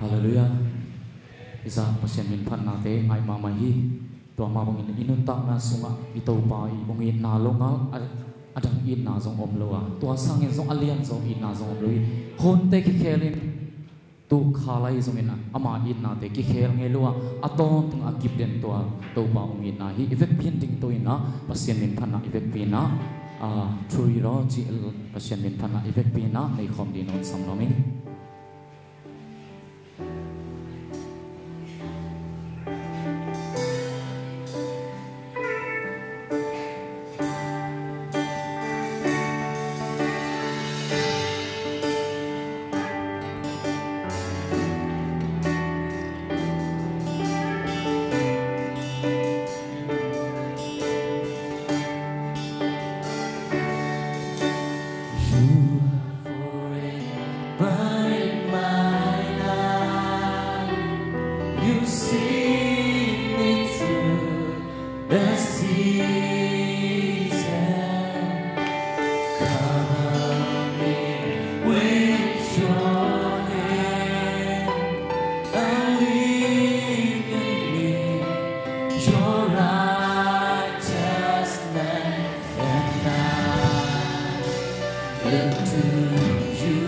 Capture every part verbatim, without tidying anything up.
Halleluiah. I zak Pasian min phatnate ngaih mahmah hi. Tua mah bangin i nuntakna sungah i Topa i hong itna longal a, a dang itna zong om lo a, tua sangin zong a lianzaw itna zong om lo hi. Hunte kikhel in, tu kha lai zongin a, ama itnate kikhel ngei lo a, a tawntung a kip den tua Topa hong itna hi. I vekpi in dingto in a, Pasian min phatna i vekpi in a, a, thu ri raw ci, Pasian min phatna i vekpi in a, nei khawm ding hong sam nuam ing. Forever in my life, you see me through the season. Cover me with your hand and lead me in your righteousness. And I look to you,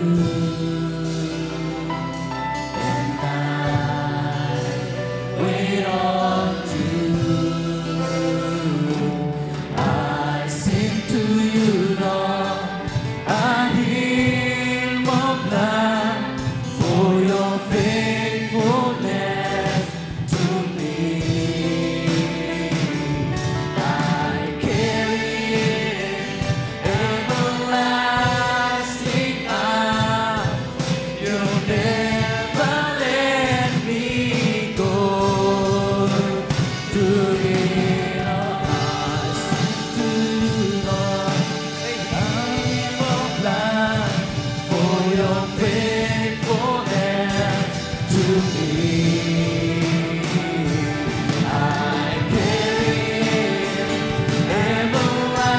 and I wait on you. I sing to you, Lord, a hymn of love for your faithfulness to me. I carry an everlasting arm. You never let me go. To the hearts, to the Lord, a hymn of love for your faithfulness to me. I carry everlasting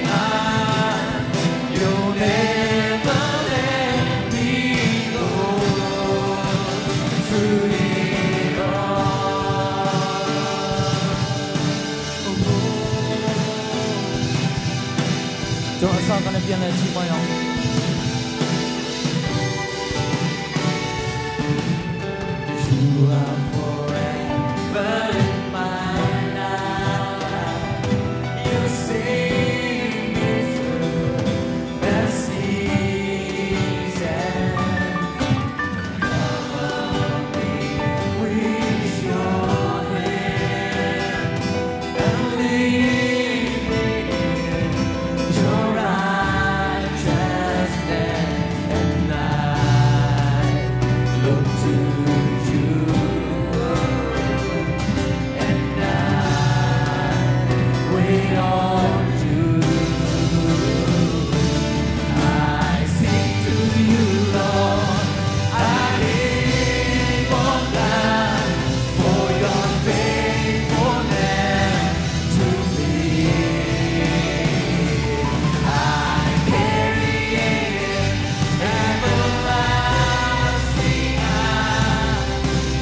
arms. You never let me go. Through it all. Tua sa ka na pian le ci mai ang. You are forever in my life. You see me through the seasons. Cover me with your hand and lead me in your righteousness. And I look to you, and I wait on you. I sing to you, Lord, a hymn of love for your faithfulness to me. I carry an everlasting arm.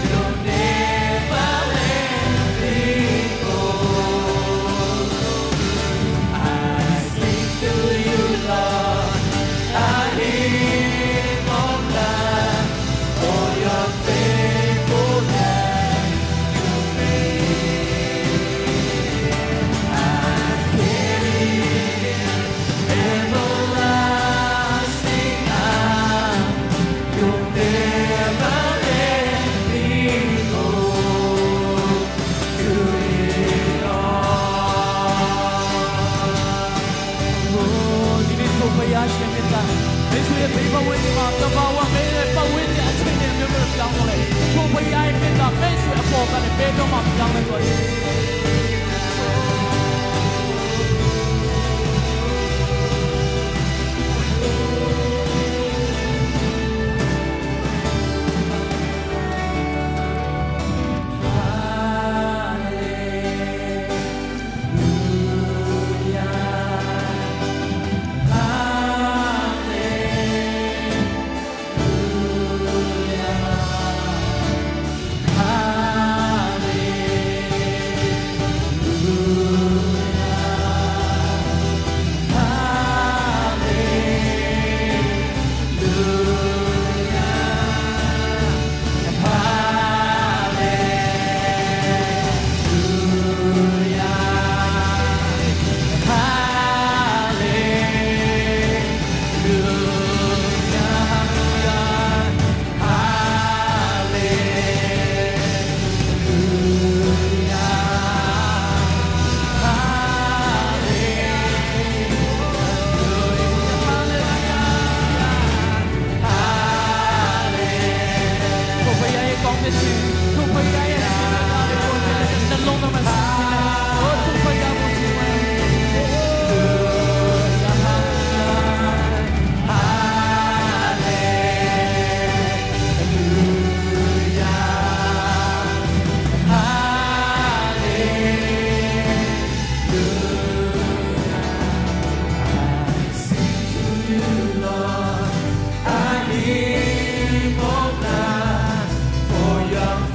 You never let me go. I sing to you, Lord, a hymn of love for your faithfulness to me. I carry everlasting arm. You never let me go. Through it all. Oh, you need to pay attention.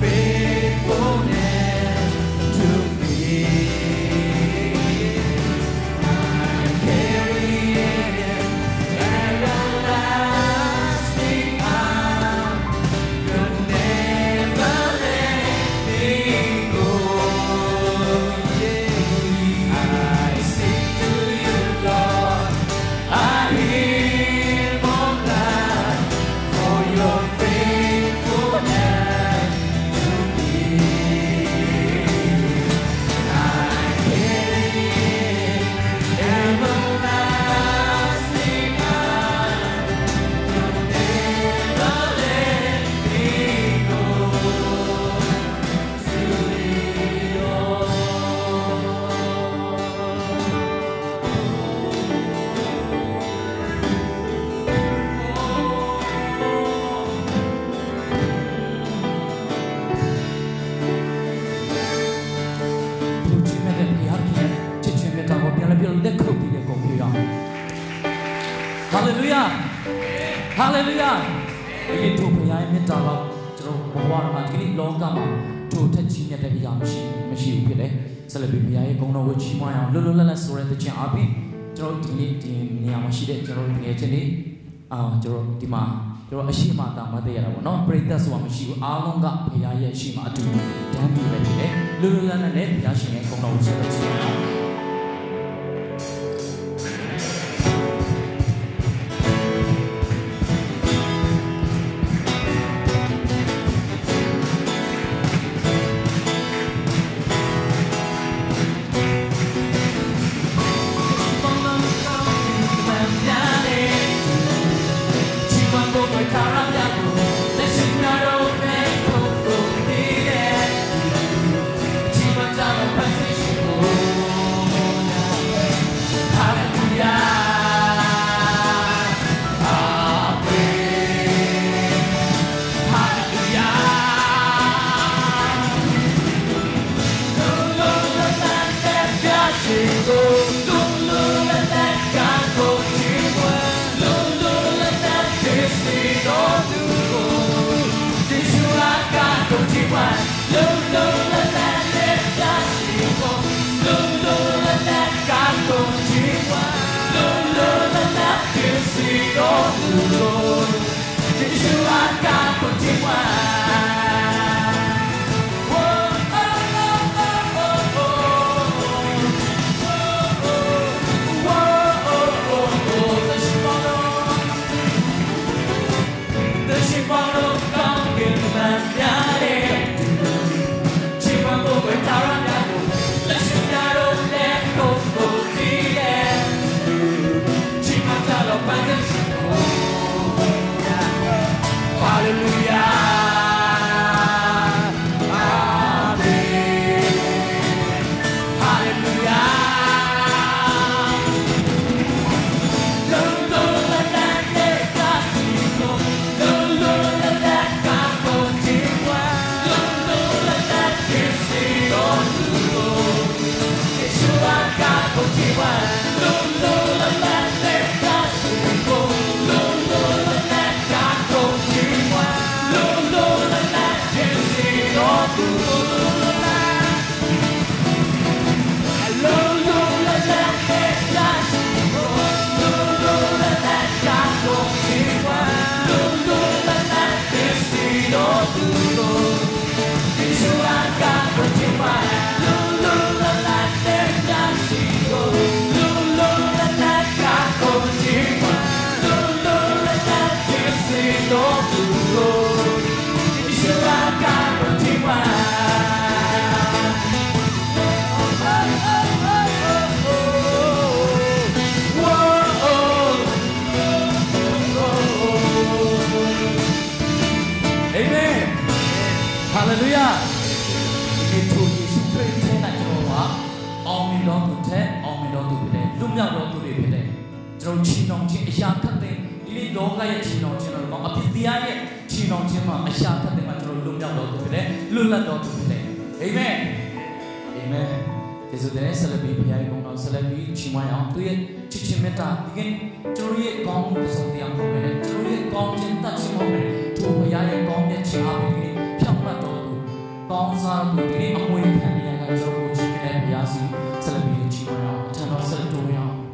faithfulness to me. I'm carrying everlasting arms. You've never let me go. I sing to you, Lord. I hear more glad for your faithfulness to me. I carry everlasting arms, you'll never let me go. ချစ်ခြင်းမြတ်တဲ့ဘုရားသခင်ရဲ့ချစ်ခြင်းမေတ္တာကိုပြန်လည်ပြီးတော့လက်ခုပ်ပြီးတော့ဂုဏ်ပြုရအောင်။ ဟာလေလုယာ။ ဟာလေလုယာ။ ဒီနေ့ထိုဘုရားရဲ့မေတ္တာက ကျွန်တော်ဘဝမှာဒီကနေ့လောကမှာထိုထက်ကြီးမြတ်တဲ့အရာမရှိမရှိဘူးဖြစ်တယ်။ ဆက်လက်ပြီးဘုရားရဲ့ဂုဏ်တော်ကိုချီးမွမ်းရအောင်။ လွတ်လွတ်လပ်လပ်ဆိုတဲ့သီချင်းအပြင်ကျွန်တော်ဒီကနေ့ဒီနေရာမှာရှိတဲ့ကျွန်တော်တို့ငယ်ချင်းတွေအာကျွန်တော်ဒီမှာကျွန်တော်အရှိမသာမသိရတာပေါ့နော်။ ပရိသတ်ဆိုတာမရှိဘူး။ အားလုံးကဘုရားရဲ့အရှိမအတူတန်းတူပဲဖြစ်တယ်။ လွတ်လွတ်လပ်လပ်နဲ့ဘုရားရှင်ရဲ့ဂုဏ်တော်ကိုဆက်လက်ချီးမွမ်းရအောင်။ ဟာလေလုယာ။ ဒီနေ့ထိုယေရှုခရစ်ထဲ၌ကျွန်တော်တို့ဟာအောင်မြင်တော်သူထက်အောင်မြင်တော်သူဖြစ်တယ်။ လွတ်မြောက်တော်သူတွေဖြစ်တယ်။ ကျွန်တော်ချီနှောင်ခြင်းအရာခတ်သိမ်း၊ ဒီနေ့လောကရဲ့ချီနှောင်ခြင်းတော်မှာ၊ အပြစ်တရားရဲ့ချီနှောင်ခြင်းမှာ၊ အရာခတ်သိမ်းမှာကျွန်တော်လွတ်မြောက်တော်သူဖြစ်တယ်။ လွတ်လပ်တော်သူဖြစ်တယ်။ အာမင်။ အာမင်။ ကျေးဇူးတင်တယ်။ ဆက်လက်ပြီးဘုရားရဲ့ဂုဏ်တော်ဆက်လက်ပြီးချီးမွမ်းရအောင်။ သူ့ရဲ့ချစ်ခြင်းမေတ္တာ၊ ဒီကနေ့ကျွန်တော်ရဲ့ကောင်းမှုတစ်စုံတစ်ရာမဟုတ်ဘဲနဲ့၊ ကျွန်တော်ရဲ့ကောင်းခြင်းသန့်ရှင်းမဟုတ်ဘဲနဲ့၊ ထိုဘုရားရဲ့ကောင်းမြတ်ခြင်းအားဖြင့်ဒီကနေ့ဖြောင့်မတ်တော်သူ ဒီနေ့အမွေခံနေရာက ကျွန်တော်ကိုချီးမြှင့်တဲ့ဘုရားဆီဆက်လက်ပြီးချီးမွမ်းရအောင်။ ထံတော်ဆက်တိုးရအောင်။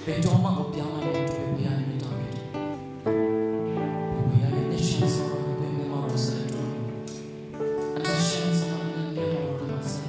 Pe to ma ko piang na le to pe piang ni ta pe. Pe ya ni shan so pe me ma ro sa to. Ani shan so ma ni le ma ro ma sa.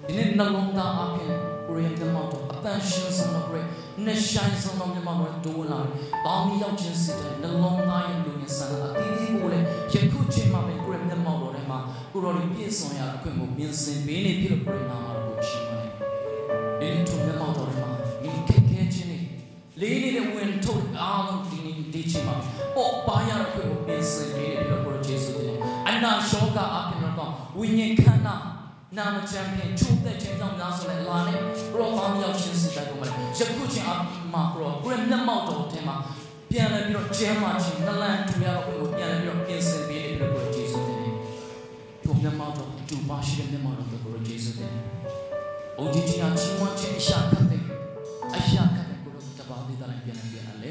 Dine na lawngtang a pian ure na mau tawh a pan shin zong na ure na shine zong na mau tawh tu la. Bang mi yau chin si te na lawngtang yan lu yan san a ti ti ule yan khu chin ma pen ure na mau tawh ne ma ure ri pi zong ya kwe mo min sin pi ni pi lo ure na ma lo chin ma ne. Ni tu na mau tawh ne ma ni ke ke chin ni. Leini le wen to a long di ni di chi ma. Pawlpi a kwe o pin se leini le kwe o Jesu te. A na shoka a pin ra kong. Winyin kana. Na ma champion. Chu te chen yong na so le la le. Ro ma mi yau chin si tai ko ma le. She ku chin a ma ro. Gwen na mau to te ma. Pian le biro chen ma chin. Na lan tu ya kwe o pian le biro pin se leini le kwe o Jesu te. Tua myanmar tawh, tua pa shi le myanmar tawh, Kuro Jesu te. O di tina chi muan chi a sha khat te, a sha khat te Kuro tapa di ta lang pian pian le.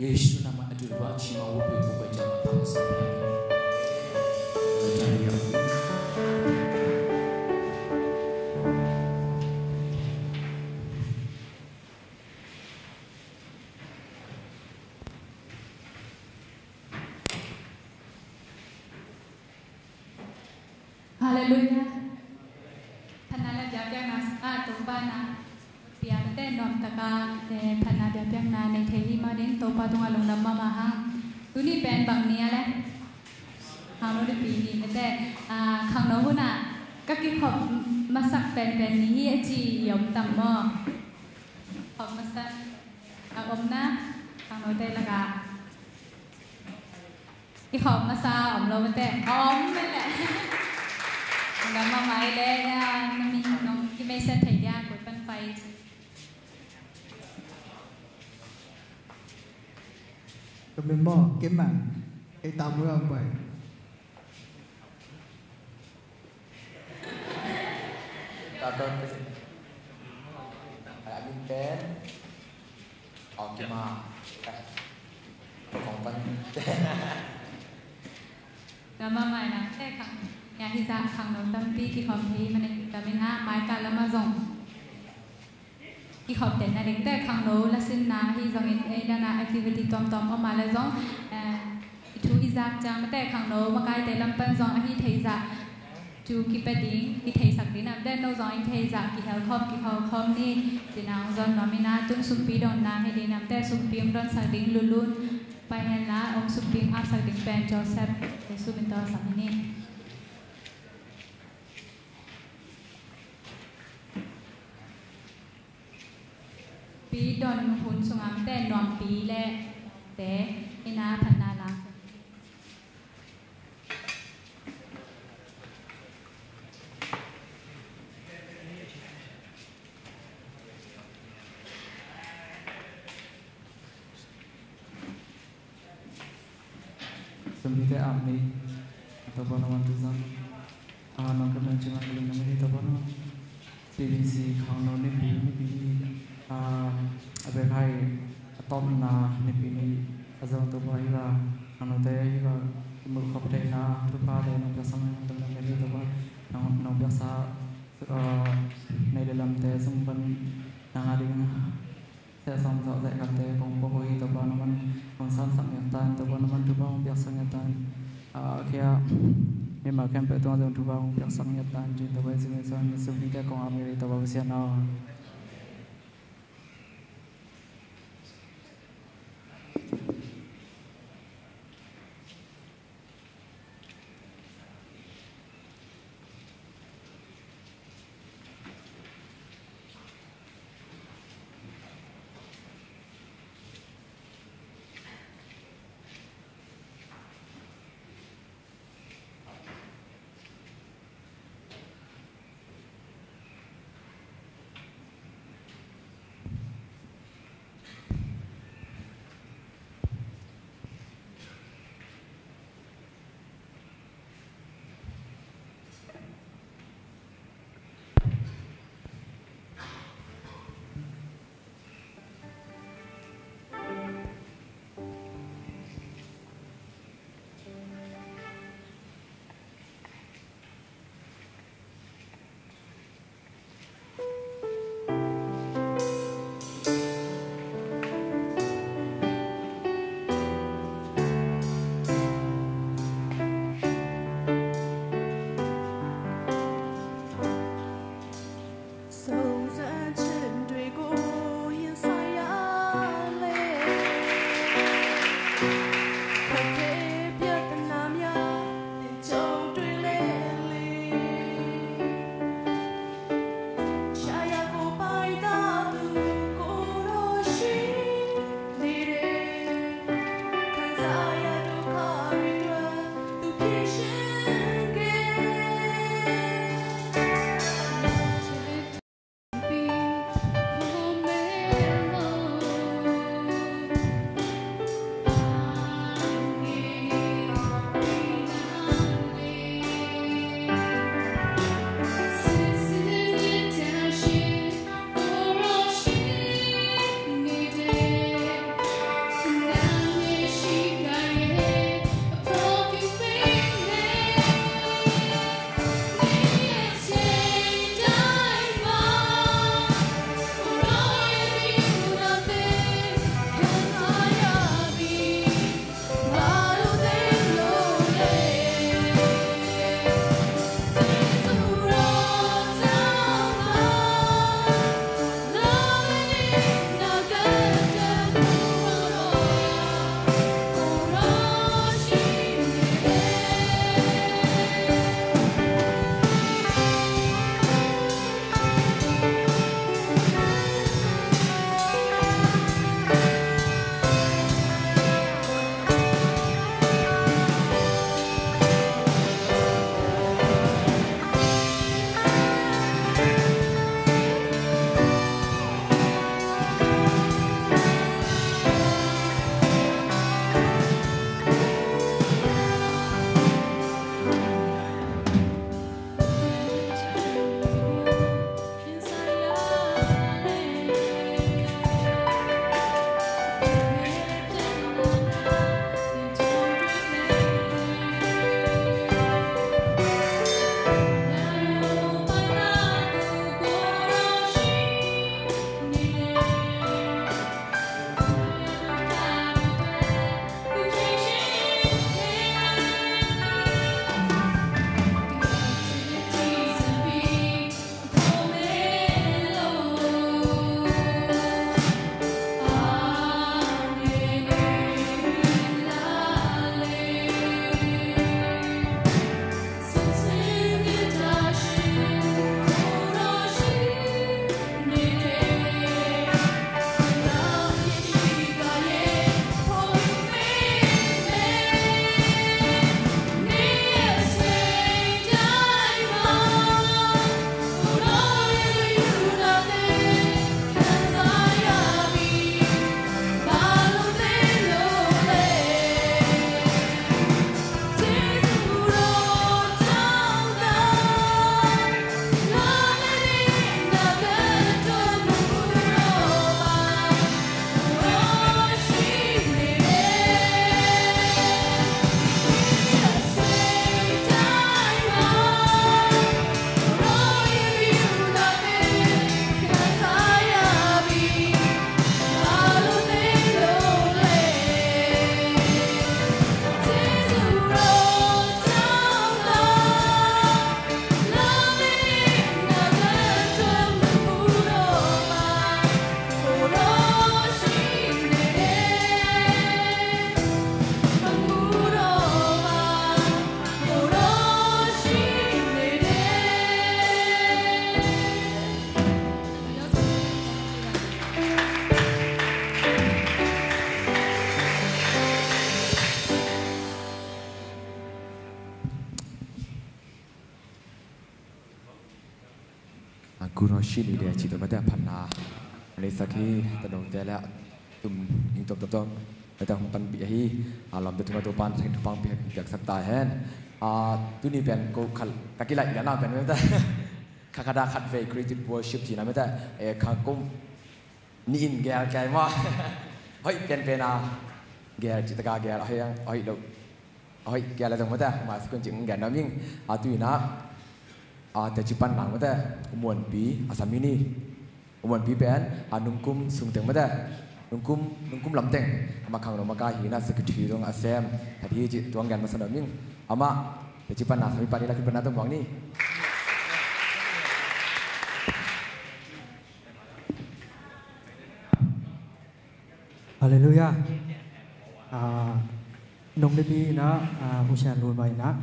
Yesu nama a tua pa chi ma wo pe ko pe ja ma ta sa pian. Halleluiah. Phatna le biakpiakna ah Topa na pia mate nuam taka phatna biakpiakna nei thei hi manin Topa tungah lungdam mahmah hang. Tuni pen bang ni a le khangno nipi ni mate khangno hunah ka kikhop masak penpen ni hi a ci i om tam maw? Khop masak a omna khangnote lakah i khawm masa om lo mate a om mele. Ngam a mai le na min nong ki mei sen thei dia kut pan pai. Ka min mo ke man ei ta mu lam pai. Tato te. Ala min pen. Okima. Kong pan. Lama mai na te khang ya hi za khangno tampi kikhawm thei hi manin kamin a mai ka lama zong kikhawm ten na ding te khangno lasinna hi zongin ei dana activity tuamtuam om a le zong i thu i zak ciang mate khangno makaite lam pan zong ahi thei zah. Cu kipe ding, kitheisak ding namte no zong in theizah, kihelkhawm, kikholkhawm ni, cina hong zon nuam ina, tun sumpi donna hi ding namte sumpi hong donsak ding, lulun pai henla, hong sumpi hong apsak ding pen Joseph, Jesu min tawh sam hi ni. Pi Don hun sungah mite nuampi le te ina phatna la. Sumite amen. Topa nangman tuzan. Ah, nong kemeng cimang keling nangman hi Topa nangman. T B C khangno nipi, nipi, ah, a bek hai a tawpna nipi ni a zong Topa hi la, khangnote hi la, i mulkhop theihna thupha le nong piaksak nangman hi Topa. Nong, nong piaksak, ah, nei le lamte sung pan nang a ding sehsam zawh zehkante kong pua hi Topa nangman hong sansak ngiat ta in Topa nangman thupha hong piaksak ngiat ta in. Ah, khia mimal khempeuh tungah zong thupha hong piaksak ngiat ta in cin Topa Jesu min suang in sumite kong amen hi Topa Pasian aw. Kuroshi ni dia cih tawh mate a phatna leisak hi. Tanote le tum ing tawm tawm tawm mate hong panpih ahi. A lawmte tungah Topa'n thupha hong piaksak ta hen. A, tuni pen ko khat ka kilaih lian a pen mate kha khat a khat vei creative worship cihna mate, e, kha ko ni in gel kei maw? Hoih penpen a gel cih taka gel a hoih ang, a hoih lo a hoih kei a la zong mate, ma sikun cing gen nuam ing. A, tu inah, a, teci panna mate, U Muanpi a sam hi ni. U Muanpi pen, a, nungkum sungteng mate, nungkum, nungkum lamteng amah khangno maka hi inah secretary zong a sem khat hi cih tuang gen masa nuam ing. Amah teci panna a sam hi pah ni, la khut panna tawh muak ni. Halleluiah. Ah, nong nipi inah, ah, Hu Sian Lun mah inah,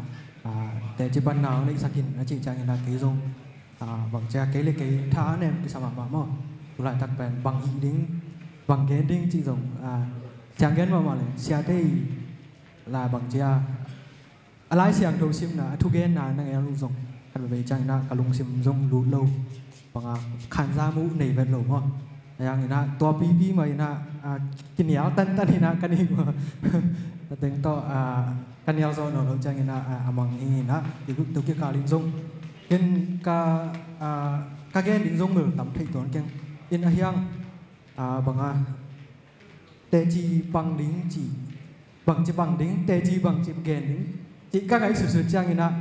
ah, teci panna hong neihsak in a cih ciang inah kei zong, ah, bangcia kei le kei tha a nem kisa mahmah maw. Tu laitak pen bang hih ding, bang gen ding cih zong, ah, ciang gen mahmah le siate i la bangcia a Lai Siangtho simna, a thugenna na ngen uh zong khat veivei ciang inah ka lungsim zong lut lo. Banga khanza muh nei vet lo maw. A yang inah tua pipi mah inah, a, kinial tantan inah ka ning maw. Ka teng tawh, a, ka nial zawh nawn lo ciang inah, a, a mang hi inah tu kikal in zong ken ka, a, ka gen ding zong mel tam thei tuan keng in a hiang, a, banga teci pang ding ci, bangci pang ding, teci bangci gen ding ci ka ngaihsutsut ciang inah,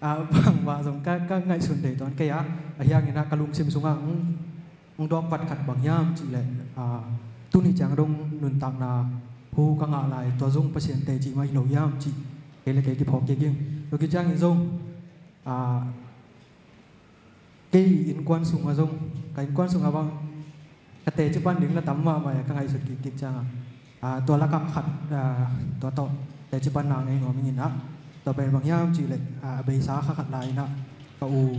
a, bangmah zong ka, ka ngaihsun thei tuan kei a, a hiang inah ka lungsim sungah hong, hong dawk vat khat bang hiam cih leh, a, tuni ciang dong nuntakna hu ka ngah lai tua zong Pasian teci mah hi lo hiam cih kei le kei kiphawk kik ing. Tua kiciang in zong, a, kei innkuan sungah zong, ka innkuan sungah bang ka teci pan ding na tam mahmah a ka ngaihsut kikik ciangah, a, tua lakah khat, a, tua tawh teci panna ngei nuam ing inah, tua pen bang hiam cih leh, a, a beisa kha khat lai inah ka u,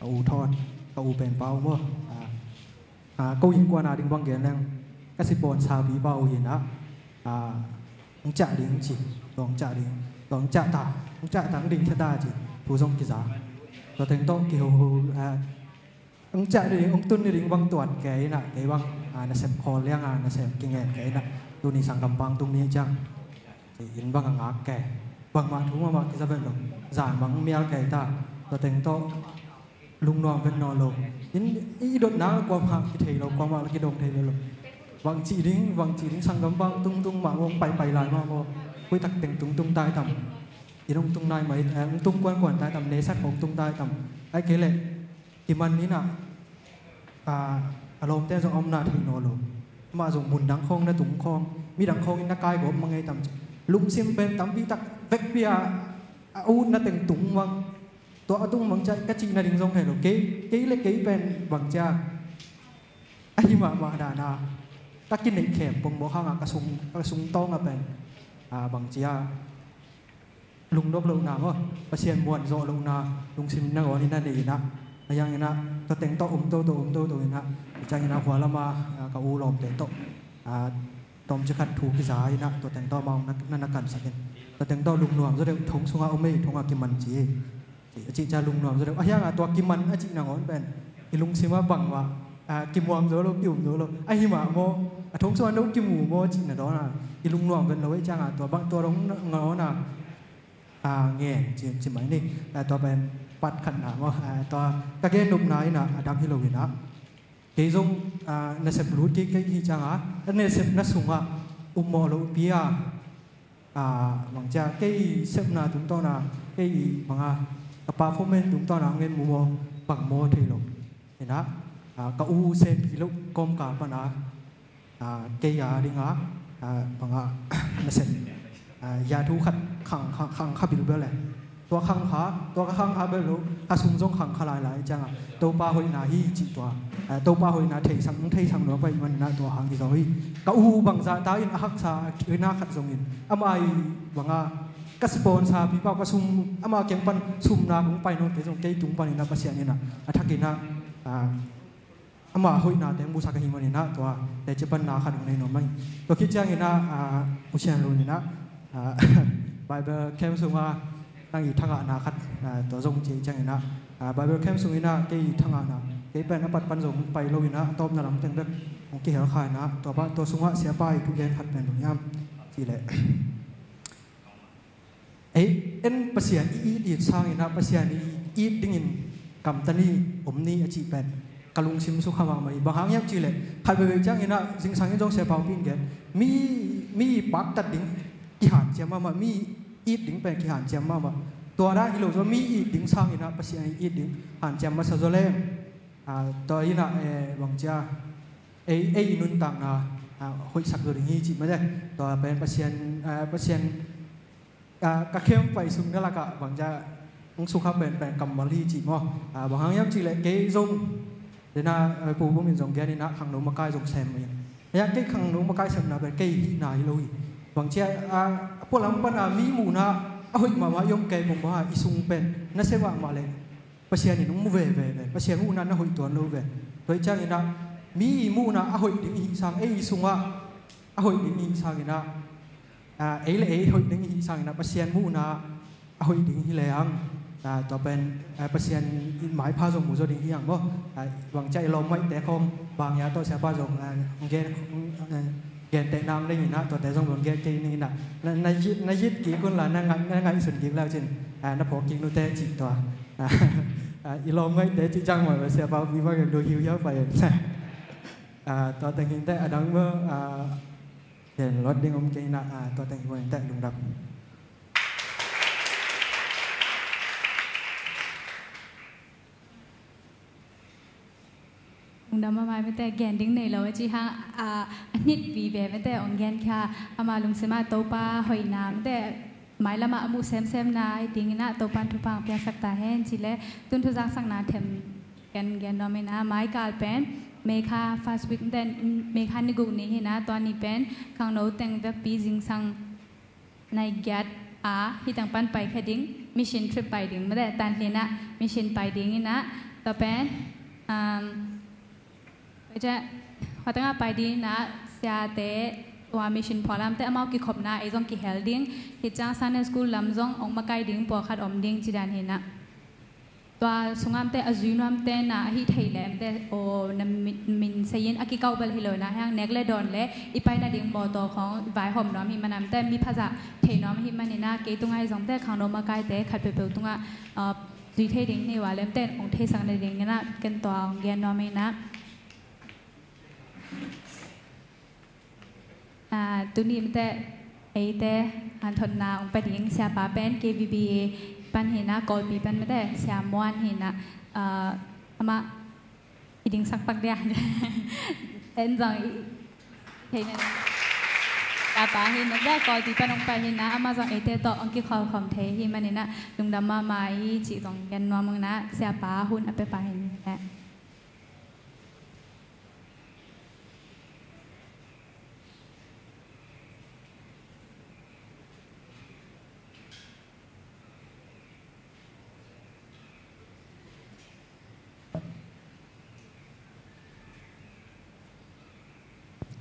ka u Thawt, ka u penpa uh maw, a, a, ko innkuan a ding bang gen leng ka sipawn sapipa uh inah, a, hong ciah ding ci, tua hong ciah ding, tua hong ciah ta, hong ciah ta, hong ding khia ta ci, thu zong kiza. Tua teng tawh kihoho, a, hong ciah ding, hong tun ding bang tuat kei inah, kei bang, a, nasep khawl liang a nasep kingen kei inah, tuni sanggam pang tung ni ciang in bang a ngak kei, bangmah thu mahmah kiza vet lo, zan bang mial kei ta. Tua teng tawh lungnuam vet nawn lo. In, i dotna kuamah kithei lo, kuamah la kidong thei lo. Bang cih ding, bang cih ding, sanggam bang tungtung mah maw, paipai lai mah maw. Khuitak teng tungtung tai tam. In hong tung nai mai, eh, hong tung kuankuan tai tam, nesat hong tung tai tam. Ai kei leh kiman inah, a, a lawmte zong a omna thei nawn lo. Amah zong mun dang khawng na tung khawng, mi dang khawng in na kai gawp mah ngei tam ci. Lungsim pen tampi tak vekpi a, a utna teng tung mang. Tua a tung mang ciah ka cihna ding zong thei lo. Kei, kei le kei pen bangcia ahi mahmah dana ka kineih khem pongmawk hangah ka sung, ka sung tawngah pen, a, bangcia lungnop lohna maw, Pasian muan zawh lohna lungsim nangawn in a nei inah, a hiang inah tua teng tawh um toto, um toto inah, ciang inah khua lama, a, ka u lawmte tawh, a, tawmci khat thu kiza inah tua teng tawh amau na, na, na kansak in. Tua teng tawh lungnuam zaw deuh, thong sungah om ei, thongah kiman ci hi. A cih ciang lungnuam zaw deuh. A hiangah tua kiman a cih nangawn pen i lungsimah bangmah, a, kimuang zo lo, ki-um zo lo. Ahi mah maw, a thong sungah no kimu maw cih na dawn a, i lungnuam vet lo ei ciangah tua bang tua dong nangawn a, a, ngen ci, ci mai ni. A, tua pen part khatna maw, a, tua ka gen nopna inah a dang hi lo inah. Kei zong, a, nasep lut kei, kei hi ciangah, a nasepna sungah um mawh lohpi a, a, bangcia kei sepna tungtawna, kei banga ka performance tungtawna hong en mu maw, bang maw thei lo. Inah, a, ka u senpi loh kawmkal pana, a, kei a dinga, a, banga nasep, a, ya thu khat khang, khang, khang kha bilbel e. Tua khang kha, tua ka khang kha bel lo, ka sung zong khang kha lailai ciangah Topa hoihna hi cih tua, a, Topa hoihna theisak, theisak nuam pai manah tua hang hi zaw hi. Ka u bangzah ta in a haksa hoihna khat zongin amah i banga ka sponsor pipa ka sum, amah kiang pan sumna kong pai nawn kei zong kei tung paninah Pasian inah a thakinah, a, amah hoihna teng musak ahi maninah tua teci panna khat hong nei nuam mai. Tua khit cianginah, a, U Sian Lun inah, a, Bible camp sunga nang i thangahna khat, a, tua zong ci cianginah, a, Bible camp sunginah kei i thangahna Kei pen a pat pan zong pai lo in ah, a tawpna lam teng bek hong kihel kha in ah, tua pa, tua sungah siapa i thugen khat pen bang hiam cih leh, ei, en Pasian i it it sangin ah, Pasian i it dingin kamta ni, om ni a cih pen ka lungsim sukha mahmah hi. Bang hang hiam cih leh, khat veivei ciangin ah, zingsang in zong siapa Pu in gen, mi, mi paktat ding kihanciam mahmah, mi it ding pen kihanciam mahmah. Tua dan hi lo zaw, mi it ding sangin ah Pasian i it ding hanciam masa zaw leng. Ah, tua in ah, eh, bang cia, ei, ei i nuntakna, ah, hoihsak zaw ding hi cih mah te. Tua pen Pasian, ah, Pasian, ah, ka khem pai sung na lakah bang cia hong sukha pen pen kammal hi cih maw. Ah, bang hang hiam cih leh kei zong, dena, eh, Pu Bum in zong gen in ah khangno makai zong sem mah in. Ahi hang kei khangno makai semna pen kei hihna hi lo hi. Bang cia, ah, a pualam pana mi muhna a hoih mahmah i om kei pong bang a, i sung pen na sem mahmah leh Pasian in hong mu veve ve, Pasian muhna na hoih tuan lo ve. Tua hi ciangin ah mi muhna a hoih ding i hih sang, ei sungah a hoih ding i hih sangin ah, ah, ei le ei hoih ding i hih sangin ah Pasian muhna a hoih ding hi leng, ah, tua pen, ah, Pasian in maipha zong mu zaw ding hi hang maw. Ah, bang cia i lawm ngaihte khawng bang hia tawh siapa zong, ah, gen, ah, gentehna hong ding in ah, tuate zong zong gen kei ning in ah. Na, na yit, na yit kik un la, na ngaih, na ngaihsun kik le uh cin, ah, na phawk kik nute cih tua. Ah, ah, i lawm ngaihte cih ciang mah siapa Pu bang in lu hiuhiau pai. Ah, tua teng hi inteh, a dang maw, ah, gen lot ding om kei in ah, ah, tua teng hi inteh, lungdam. Lungdam mahmah, mite gen ding nei lo a ci hang, a, a hnit vive mite hong gen khia, ama lungsim ah Topa hoihna mite mailam ah a muh semsemna i ding in ah Topa in thupha hong piaksak ta hen ci le, tun thuzaksakna them gen gen nuam in ah, mai kal pen May kha first week mite, May kha ni guk ni hi in ah, tua ni pen khangno teng vekpi zingsang nai giat a, hih teng pan pai kha ding, mission trip pai ding, mate, Tanhlin ah mission pai ding in ah, tua pen, um, tua ciang, hua teng ah pai ding in ah, siate, tua mission phualamte amau kikhopna, ei zong kihel ding, hih ciang Sunday school lam zong hong makai ding, pawlkhat om ding, ci dan hi in ah. Tua sungah mite a zui nuamte na ahi thei leh mite, aw, na min, min sei in a kikau bel hi lo na, hiang nek le dawn le i pai nading mawtaw khawng vaihawm nuam hi mana mite, mi phazah thei nuam hi manin ah, kei tungah hi zong mite khangno makaite khat peuhpeuh tungah, ah, zui thei ding hi ua le mite hong theisak nading in ah ken tua hong gen nuam hi in ah. Ah, tuni mite, eite hanthotna hong pia ding siapa pen K V B A pan hi in ah, Kawlpi pan mite Sia Muan hi in ah, ah, amah i dingsak pak dia. En zong i thei na. Siapa hi in ah, Kawlpi pan hong pai hi in ah, amah zong eite tawh hong kikholhkhawm thei hi manin ah, lungdam mahmah hi cih zong gen nuam ung in ah, siapa hun a pia pa hi in ah.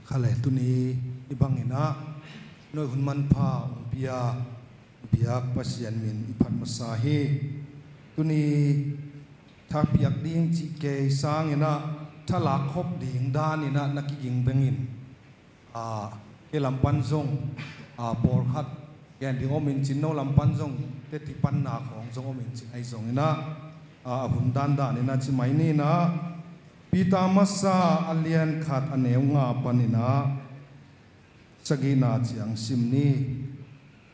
Kha le, tuni i bangin ah noih hun manpha hong pia biak Pasian min i phat masa hi. Tuni tha piak ding cih kei sangin ah tha lak khop ding danin ah na kiging bengin, ah, kei lam pan zong, ah, pawlkhat gen ding om in cin, no lam pan zong teci panna khawng zong om in cin, ahi zongin ah, ah, a hun dandan in ah ci mai ni in ah, Peter masa a lian khat a neu nga panin ah sagihna ciang sim ni.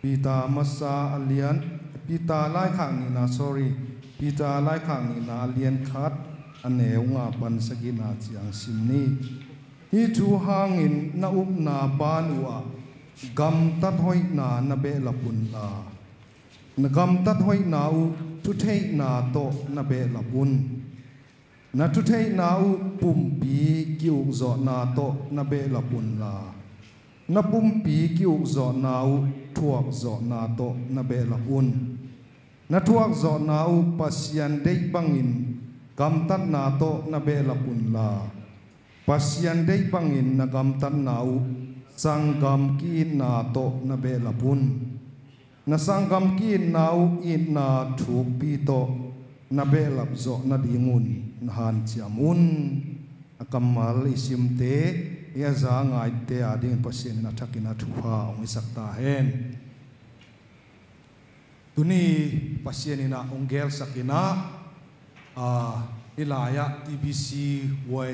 Peter masa a lian, Peter laikhak nihna, sorry, Peter laikhak nihna a lian khat a neu nga pan sagihna ciang sim ni. Hih thu hangin na upna ban uh ah gamtat hoihna na behlap un la, na gamtat hoihna uh thutheihna tawh na behlap un. Na thutheihna uh pumpi ki-ukzawhna tawh na behlap un la, na pumpi ki-ukzawhna uh thuakzawhna tawh na behlap un. Na thuakzawhna uh Pasian deih bangin gamtatna tawh na behlap un la, Pasian deih bangin na gamtatna uh sanggam ki-itna tawh na behlap un. Na sanggam ki-itna uh itna thukpi tawh na behlap zawh nadingun na hanciam un. A kammal i simte, i a za ngaite a dingin Pasian in a thakin a thupha hong hisak ta hen. Tuni Pasian in a hong gelsak in a, a, hih lai-ah T B C Y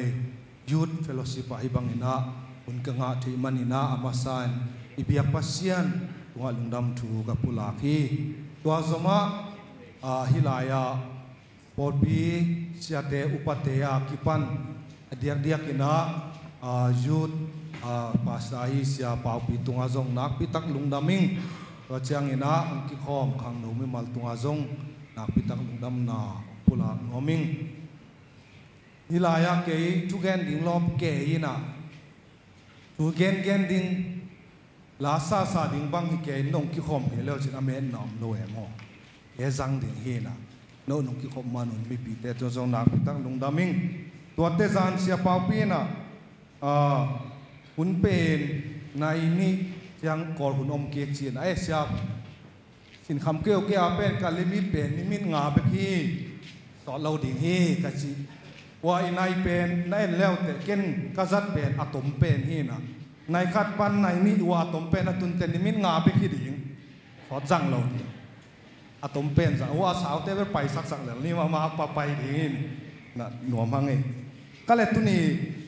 Youth Fellowship ah hih bangin a hun ka ngah theih manin a, a masa in i biak Pasian tungah lungdam thu ka pulak hi. Tua zomah, a, hih lai-ah pawlpi siate upate a kipan a diakdiak in a, a, youth, a, pastor ahi Sia Paupi tungah zong nakpi tak lungdam ing. Tua ciangin a hong kikhawm khangno mimal tungah zong nakpi tak lungdamna pulak nuam ing. Hih lai-ah kei thugen ding lawp kei in a, thu gengen ding, la sasa ding bang hi kei in, nong kikhawm kei le uh cin a metna om lo e maw. Kei zang ding hi in a, no nong kikhawm man un mipite tungah zong nakpi tak lungdam ing. Tuate zan Sia Paupi in a, a, hun pen nai nih ciang Kawl hun om kik ci in a, e Sia, sinkham keuke a pen ka limit pen minute nga bek hi, sawt lo ding hi ka ci. Ua i nai pen na en le uh teh ken ka zat pen a tom pen hi in a, nai khat pan nai nih ua a tom pen a tun teh minute nga bek hi ding, sawt zang lo ding. A tom pen zang ua a saute bel pai saksak lel ni mahmah a pa pai ding in na nuam hang e. Ka le tuni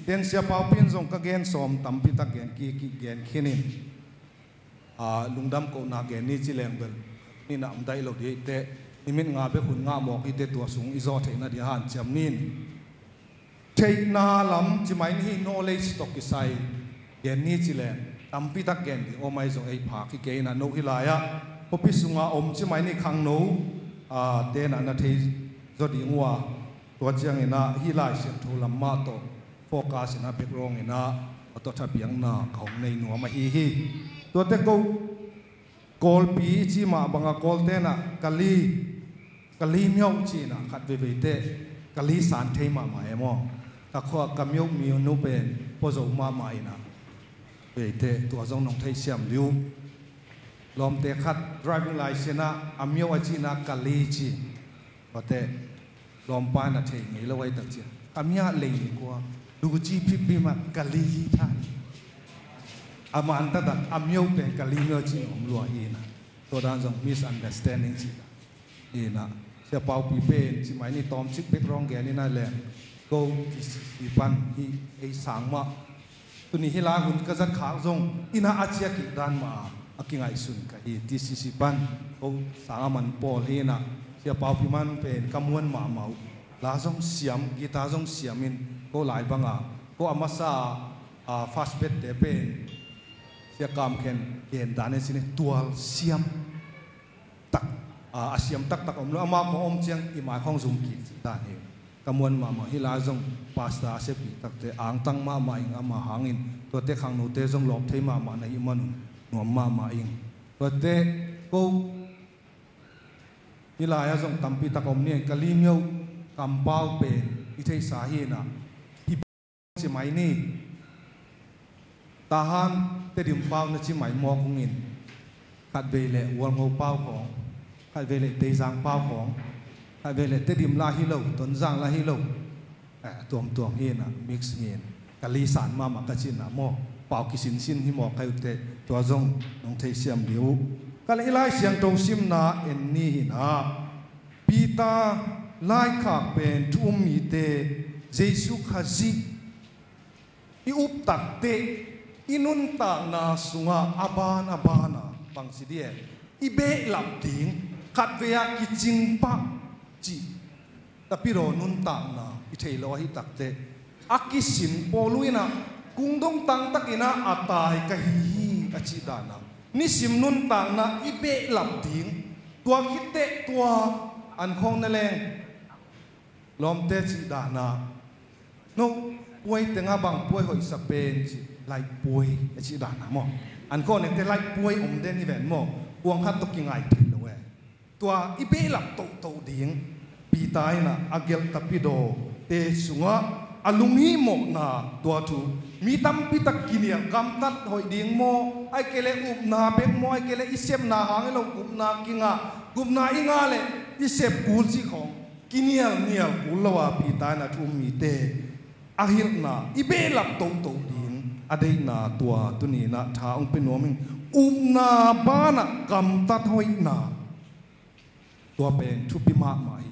ten Sia Paupi in zong ka gen sawm tampi tak gen kik, kik gen khin in. A, lungdam kohna gen ni ci leng bel ni na om daih lo dih teh, minute nga bek hun ngah mawk hi teh tua sung i zaw theihna ding hanciam ni in. Theihna lam ci mai ni hi, knowledge tawh kisai gen ni ci leng tampi tak gen ding om ahi zong ei phak hi kei in a, no hih lai-ah khuapi sungah om ci mai ni khangno, a, ten a na thei zaw ding uh a. Tua ciangin a hih Lai Siangtho lam mah tawh focus in a background in a, a tawh thapiakna ka hong nei nuam ahi hi. Tuate ko Kawlpi i ci mah bang a Kawlte in a Kali, Kali myo ci in a khat veiveite Kali san thei mahmah e maw. Ka khua ka myo mi nu pen pua zo mahmah in a veite tua zong nong theihsiam liu. Lawmte khat driving license ah a myo a ci in a Kali ci. Tua teh lawmpa in a thei ngei lo ahi tak ciang ka myo lei ni kua, duci phiphi mah Kali hi thai. A man taktak a myo pen Kali myo ci in om lua hi in a. Tua dan zong misunderstanding ci ta hi in a. Sia Paupi pen ci mai ni tawmcik background gen in a leng, ko T C C pan hi ei sang mah. Tuni hih lai hun ka zat khak zong in a, a ciah kik dan mah a kingaihsun ka hi. T C C pan ko sang a man pawl hi in a, Sia Paupi man pen ka muan mahmah uh. La zong siam, guitar zong siam in ko lai bang a, ko a masa a, a, first bed te pen Sia Kam Khen gen dan e ci ni, tual siam tak, a, a siam taktak om lo, amah khong om ciang i mai khong zum kik ci dan hi. Ka muan mahmah, hih lai zong pastor a siapi takte angtang mahmah ing, amah hangin tuate khangnote zong lawp thei mahmah na hih man un nuam mahmah ing. Tuate ko hih lai-ah zong tampi tak om ni, Kali myo kampau pen i theihsa hi in a, ci mai ni. Tahan Tedim pau na ci mai mawk ung in, khatvei leh Walngo pau khawng, khatvei leh Teizang pau khawng, khatvei leh Tedim lah hi lo, Tonzang lah hi lo. Eh, tuamtuam hi in a, mix hi in. Kali san mahmah ka cihna maw, pau kisinsin hi mawk ka hi uh teh, tua zong nong theisiam dih uh. Ka leh i Lai Siangtho simna en ni hi in a, Peter laikhak pen thu um mite Jesu Khazih i up takteh i nuntakna sungah a ban a ban a bang ci dih e, i behlap ding, khatvei ah kicing pah cih tapidaw nuntakna i thei lo ahi takteh, a kisin pawl uh in a, kungdong tangtak in a, a tai ka hi hi a cih dan a, nisim nuntakna i behlap ding. Tua khit teh tua an khawng na leng lawmte cih dan a, no puai teng ah bang puai hoihsa pen cih, laih puai a cih dan a maw. An khawng nekte laih puai om den hi ven maw. Kuang khat tawh kingai thei lo e. Tua i behlap tohtoh ding. Peter in a, a gelh tapidawte sungah a lunghihmawhna tua thu, mi tampi tak kinial, gamtat hoih ding maw, ahih kei leh upna bek maw, ahih kei leh i sepna hang hi lo gupna kingah, gupna i ngah leh i sep kul cih khawng, kinialnial kul lo a Peter in a thu um mite a hilhna i behlap tohtoh ding a deihna tua tuni-in ah tha hong pia nuam ing. Upna banah gamtat hoihna, tua pen thupi mahmah hi.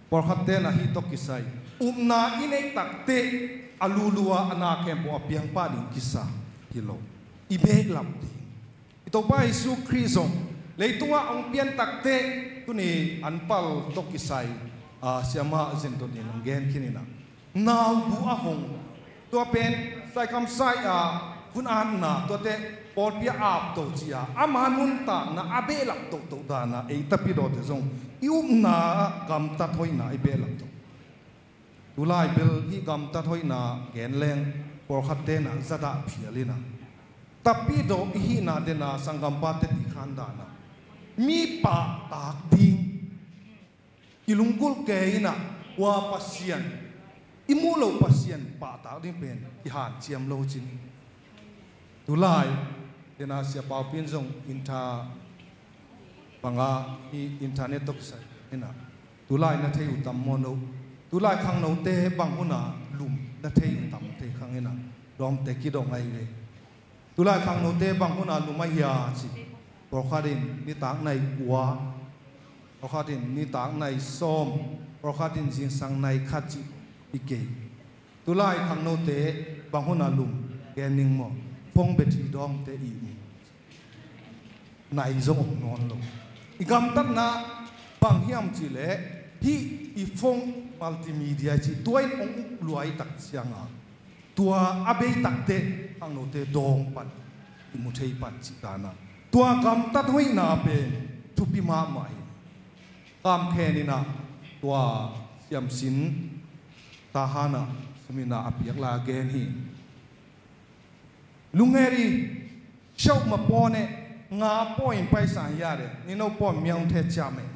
Pawlkhatte in ah hih tawh kisai upna i neih takteh a lulu a a na khempeuh a piang pah ding kisa hi lo. I behlap ding. I Topa Jesu Khrih zong leitungah hong pian takteh tuni an pal tawh kisai, a, siamah Zen Dot in hong gen khin in ah, naubu a hong, tua pen saikhamsai a hun atna, tuate pawlpi a apto ci a, ama nuntakna a behlap tohtoh dan a, ei tapidawte zong i upna ah gamtat hoihna i behlap toh. Tulai bel hih gamtat hoihna gen leng pawlkhatte in ah zadah phial in ah, tapidaw i hihna den a sanggampate ti khan dan a, mi pahtak ding, i lunggulh kei in ah, ua Pasian, i muh loh Pasian pahtak ding pen i hanciam lo cin. Tulai den a Sia Pau Pin zong inter bang a, i internet tawh kisai in ah, tulai na thei uh tam maw no? Tulai khangnote bang hun a lum na thei uh tam thei khang in ah, lawmte kidong ahi ve. Tulai khangnote bang hun a lum a hia ci, pawlkhat in nitak nai kua, pawlkhat in nitak nai sawm, pawlkhat in zingsang nai khat ci hi kei. Tulai khangnote bang hun a lum, gen ning maw? Phone battery dawngte i um. Nai zong om nawn lo. I gamtatna bang hiam cih leh hih i phone multimedia ci, tua in hong uk luai tak ciang a, tua a bei takteh khangnote dawng pan, i mu thei pan cih dan a, tua gamtat hoihna pen thupi mahmah hi. Kam khen in ah tua siamsin Tahan ah sum in ah a piak lai a gen hi. โรงเรียน เช้ามา ป้อนเนี่ย ငါး point ပိုက်ဆံရတယ် နင်တို့ point မြောင်းထဲကျမယ်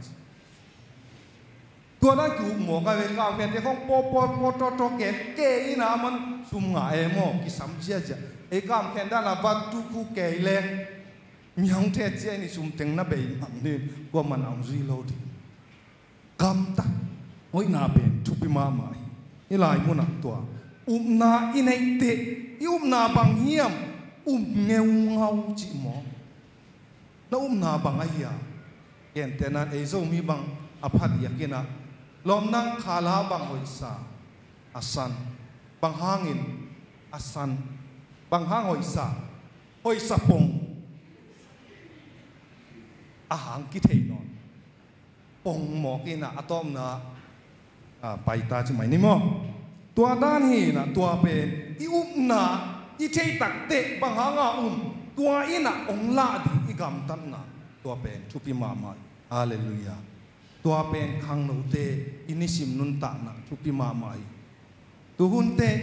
Tua dan ki-uk mawk a ve, kamkhente khawng paw paw paw tawtaw ken kei in ah, a man sum ngah e maw, kisam ziahziah. Ei kamkhen dan a va tu khu kei leng, miang the cia in i sum teng na bei mang ding, kuaman a hong zui lo ding. Gamtat hoihna pen thupi mahmah hi. Hih lai munah tua upna i neih teh, i upna bang hiam? Um ngeungau cih maw? Na upna bang a hia? Gentehna-in ei Zomi bang a phadiak in ah, lawm nang khala bang hoihsa? A san. Bang hangin? A san. Bang hang hoihsa? Hoihsa pong. A hang kithei nawn. Pong mawk in ah a tawpna, a, paita ci mai ni maw? Tua dan hi in ah, tua pen i upna i theih takteh bang hanga um, tua in ah hong lah ding i gamtatna, tua pen thupi mahmah hi. Halleluiah. Tua pen khangnote i nisim nuntakna thupi mahmah hi. Tuhun teh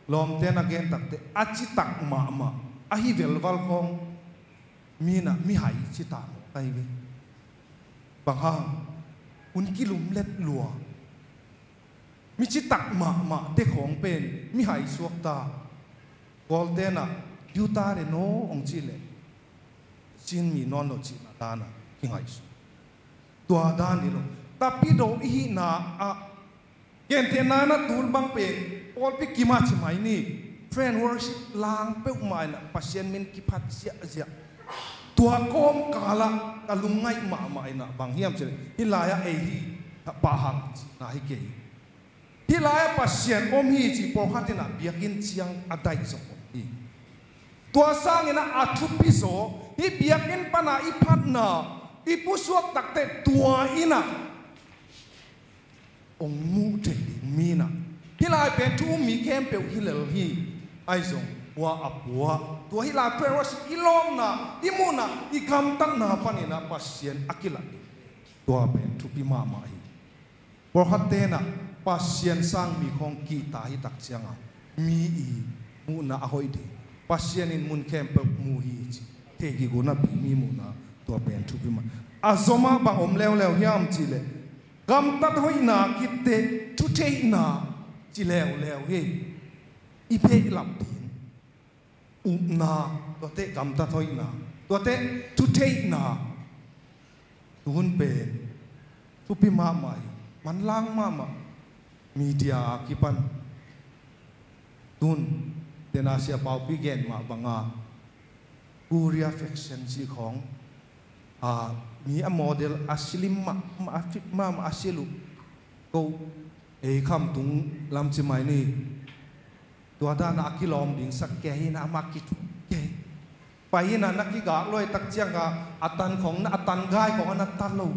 lawmte na gen takteh a citak mahmah, a hi velval khawng, mi in ah mihai ci ta mawk ahi ve. Bang hang? Hun kilumlet lua. Mi citak mahmahte khawng pen mihai suak ta. Kawlte in ah, "Diu ta re no," hong cih leh, Chin mi nawn lo cihna dan a kingaihsun. Tua dan hi lo. Tapidaw i hihna ah, gentehna-in ah tul bang pen pawlpi kim ah ci mai ni, praise and worship lang peuhmah in ah Pasian min kiphat ziahziah. Tua kawmkal ah ka lungngaih mahmah in ah bang hiam cih leh, hih lai-ah ei hi, pah hang cihna hi kei. Hih lai-ah Pasian om hi cih pawlkhat in ah biakinn ciang a daih zong om hi. Tua sangin ah a thupi zaw, hih biakinn pan a i phatna i pusuak takteh tua in ah hong muh theih ding mi in ah, hih lai pen thu um mi khempeuh hi lel hi. Ahi zong, hua a pua, tua hih lai pen i lawmna, i muhna, i gamtatna panin ah Pasian a kilat ding, tua pen thupi mahmah hi. Pawlkhatte in ah Pasian sang mi khawng kihta hi tak ciang a, mi i muhna a hoih ding, Pasian in mun khempeuh mu hi ci, thei kik uh napi, mi muhna, tua pen thupi mah. A zom ah bang om leuleu hiam cih leh, gamtat hoihna khit teh thutheihna ci leuleu hi. I behlap ding, upna, tuate gamtat hoihna, tuate thutheihna. Tuhun pen Thupi mahmah hi. Manlang mahmah. Media a kipan tun, tena Sia Paupi gen mah banga Korea faction cih khawng, a, mi a model a slim mahmah, a fit mahmah, a silh uh ko, ei khamtung lam ci mai ni. Tua dana a kilawm ding sak kei hi na, amah kithuak kei. Pai hi na, na kigak luai tak cianga a tan khawng na, a tan gai khawng a na ta lo.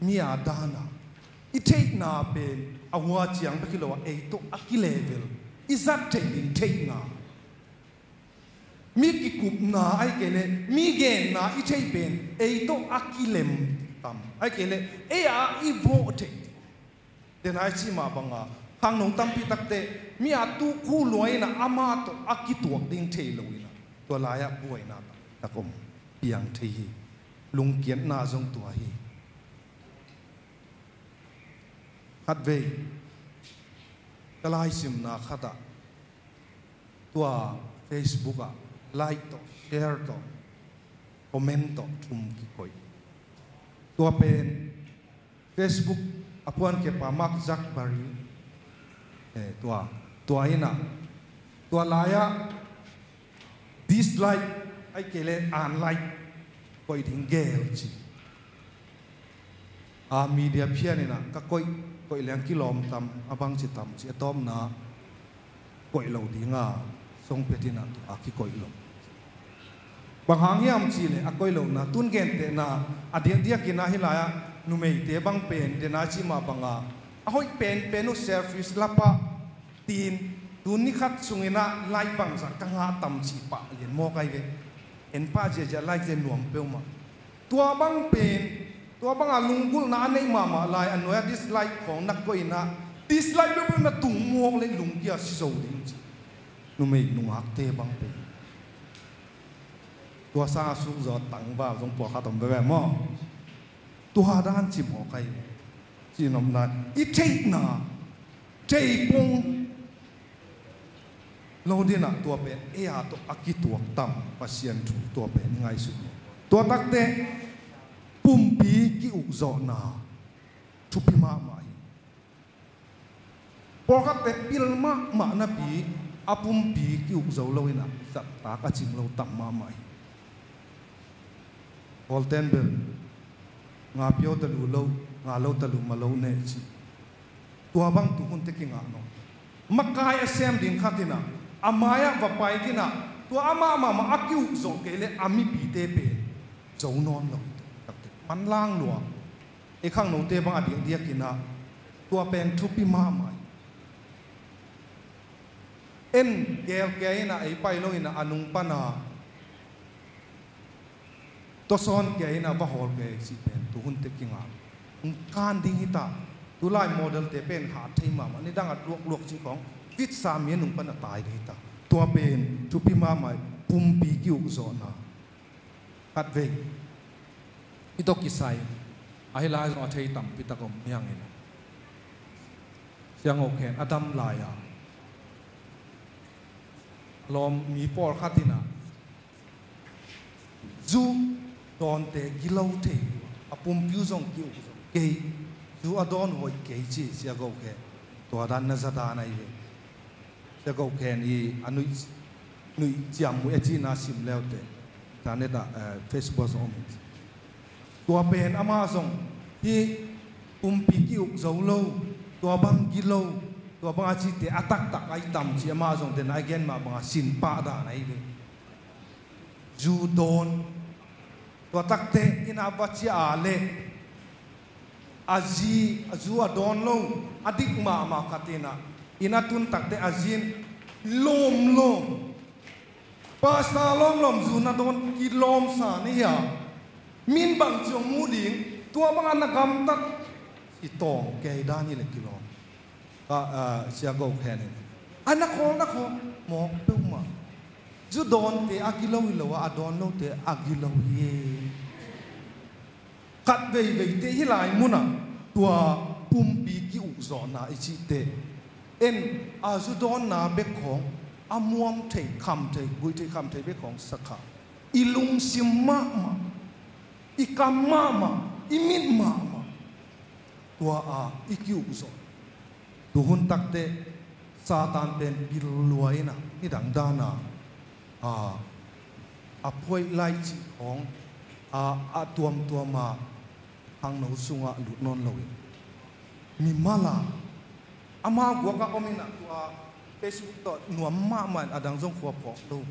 Mi a dana i theihna pen a hua ciang bek hi lo a, ei tawh a kilevel i zat theih ding theihna, mi kikupna ai kei le mi genna i theih pen ei tawh a kilem tam ai kei le ei a i vawh theih. Tena i cih mah banga khangno tampi takte mi a tu khu luai ina amah tawh a kituak ding thei lo ina, tua lai-ah buaina taktak om piang thei hi. Lungkiatna zong tua hi. Khatvei ka laisimna khatah tua Facebook ah like tawh, share tawh, comment tawh thum kikoih. Tua pen Facebook a puankhia pa Mark Zuckerberg, eh, tua, tua ina, tua lai-ah dislike ai kei le unlike koih ding gel ci. A media phian ina ka koih, koih leng kilawm tam, a bang ci tam ci, a tawpna koih lo dinga song phet ina tua kikoih lo. Bang hang hiam ci le a koih lo na, tun gentehna a diakdiak ina hi lai-ah numeite bang pen tena ci mah banga a hoih penpen uh selfish lapah tin, tun ni khat sungina like bangzah ka ngah tam ci pah lian mawk ai ve. En pah ziahziah like zia nuam peuhmah. Tua bang pen, tua banga lunggulhna a neih mahmah lai a nuai-ah dislike khawng na koih ina, dislike peuhpeuh na tung mawk le lungkia si zo ding ci. Numei nungakte bang pen tua sanga sukzaw tangval zong pawlkhat om veve maw? Tua dan ci mawk ai ve. Ci nopna i theihna theipung lo dinah tua pen ei a tawh a kituak tam Pasian thu tua pen i ngaihsut hi. Tua takte pumpi ki-ukzawhna thupi mahmah hi. Pawlkhatte pil mahmah napi a pumpi ki-uk zo lo inah zattak a cing lo tam mahmah hi. Pawlten bel nga pio ta lu lo, nga lo ta lu ma lo ne ci. Tua bang tuhunte kingah no. Makai a sem ding khat inah a mai-ah va pai dinah tua amah mahmah a ki-uk zawh kei le a mipite pen zo nawn lo hi. Manlang lua. Ei khangnote bang a diakdiak inah tua pen thupi mahmah hi. En gel kei inah ei pai lo inah a nung pana tawsawn kei inah va hawl kei cih pen tuhunte kingah hong kan ding hita. Tulai modelte pen hah thei mahmah, nidang a luakluak cih khawng fitsa mi a nung pana tai ding hita. Tua pen thupi mahmah hi. Pumpi ki-uk zawhna. Khatvei i tawh kisai ahi lai zong a thei tampi tak om hi hangin, Siang Ho Khen a dam lai-a lawm mi pawlkhat inah zu dawnte gilo thei, a pumpi uh zong ki-uk zo kei, zu a dawn hoih kei ci. Siang Ho Khen tua dan na za dan ahi ve. Siang Ho Khen i a nuih, nuih ciam muih a cihna sim leute internet ah, eh, Facebook ah zong om hi. Tua pen amah zong hi. Pumpi ki-uk zo lo, tua bang gilo, tua bang a cihte a taktak ahi tam ci amah zong den a gen mah banga sin pah dan ahi ve. Zu dawn. Tua takte inn ah va ciah a le a zi, a zu a dawn lo, a dik mahmah khat inah inn a tun takte a zi in lawmlawm. Pastor lawmlawm zu na dawn kilawmsa na hia? Min bang ciang mu ding, tua banga na gamtat i tawng kei dan hi le kilawm. Ka, ah, Siang Ho Khen in a na khawl na khawl mawk peuhmah. Zu dawnte a gilo hi lo a, a dawn lote a gilo hi. Khat veiveite hih lai munah tua pumpi ki-ukzawhna i cihte en, a zu dawnna bek khawng a muam thei kham thei, guih thei kham thei bek khawng sakha, i lungsim mahmah, i kam mahmah, i mit mahmah. tua a i ki-ukzawh. Tuhun takteh Satan pen pil lua in ah nidang dan a, a, a phuaih laih cih khawng a, a tuamtuam a khangno sungah lut nawn lo in, mimal a ama guak ah om in ah tua Facebook tawh nuam mahmah in a dang zong khua phawk lo.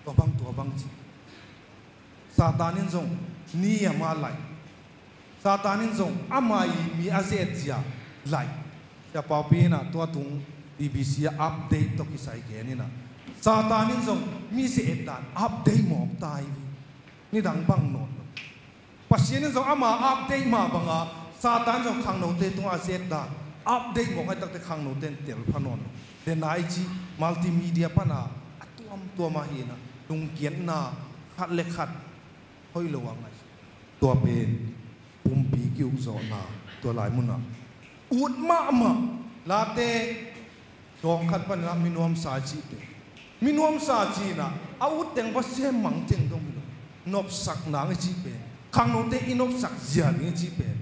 Tua bang tua bang ci. Satan in zong ni ama laih. Satan in zong ama i mi a ze-et zia laih. Sia Paupi in ah tua tung B B C a update tawh kisai gen in ah, Satan in zong mi ze-et dan update mawk ta hi. Nidang bang nawn lo. Pasian in zong ama update mah banga Satan zong khangnote tungah a ze-et dan update mawk ahih takteh khangnote in tel pha nawn lo. Dena i ci multimedia pana a tuamtuam ahi in ah, lungkiatna khat le khat hoih lo a ngai. Tua pen pumpi ki-ukzawhna, tua lai munah ut mahmah. Late dawng khat panin ah minuamsa i cih pen, minuamsa ci in ah a ut teng va sem mang teng dong hi lo. Nopsak nang i cih pen, khangnote i nopsak zia ding i cih pen,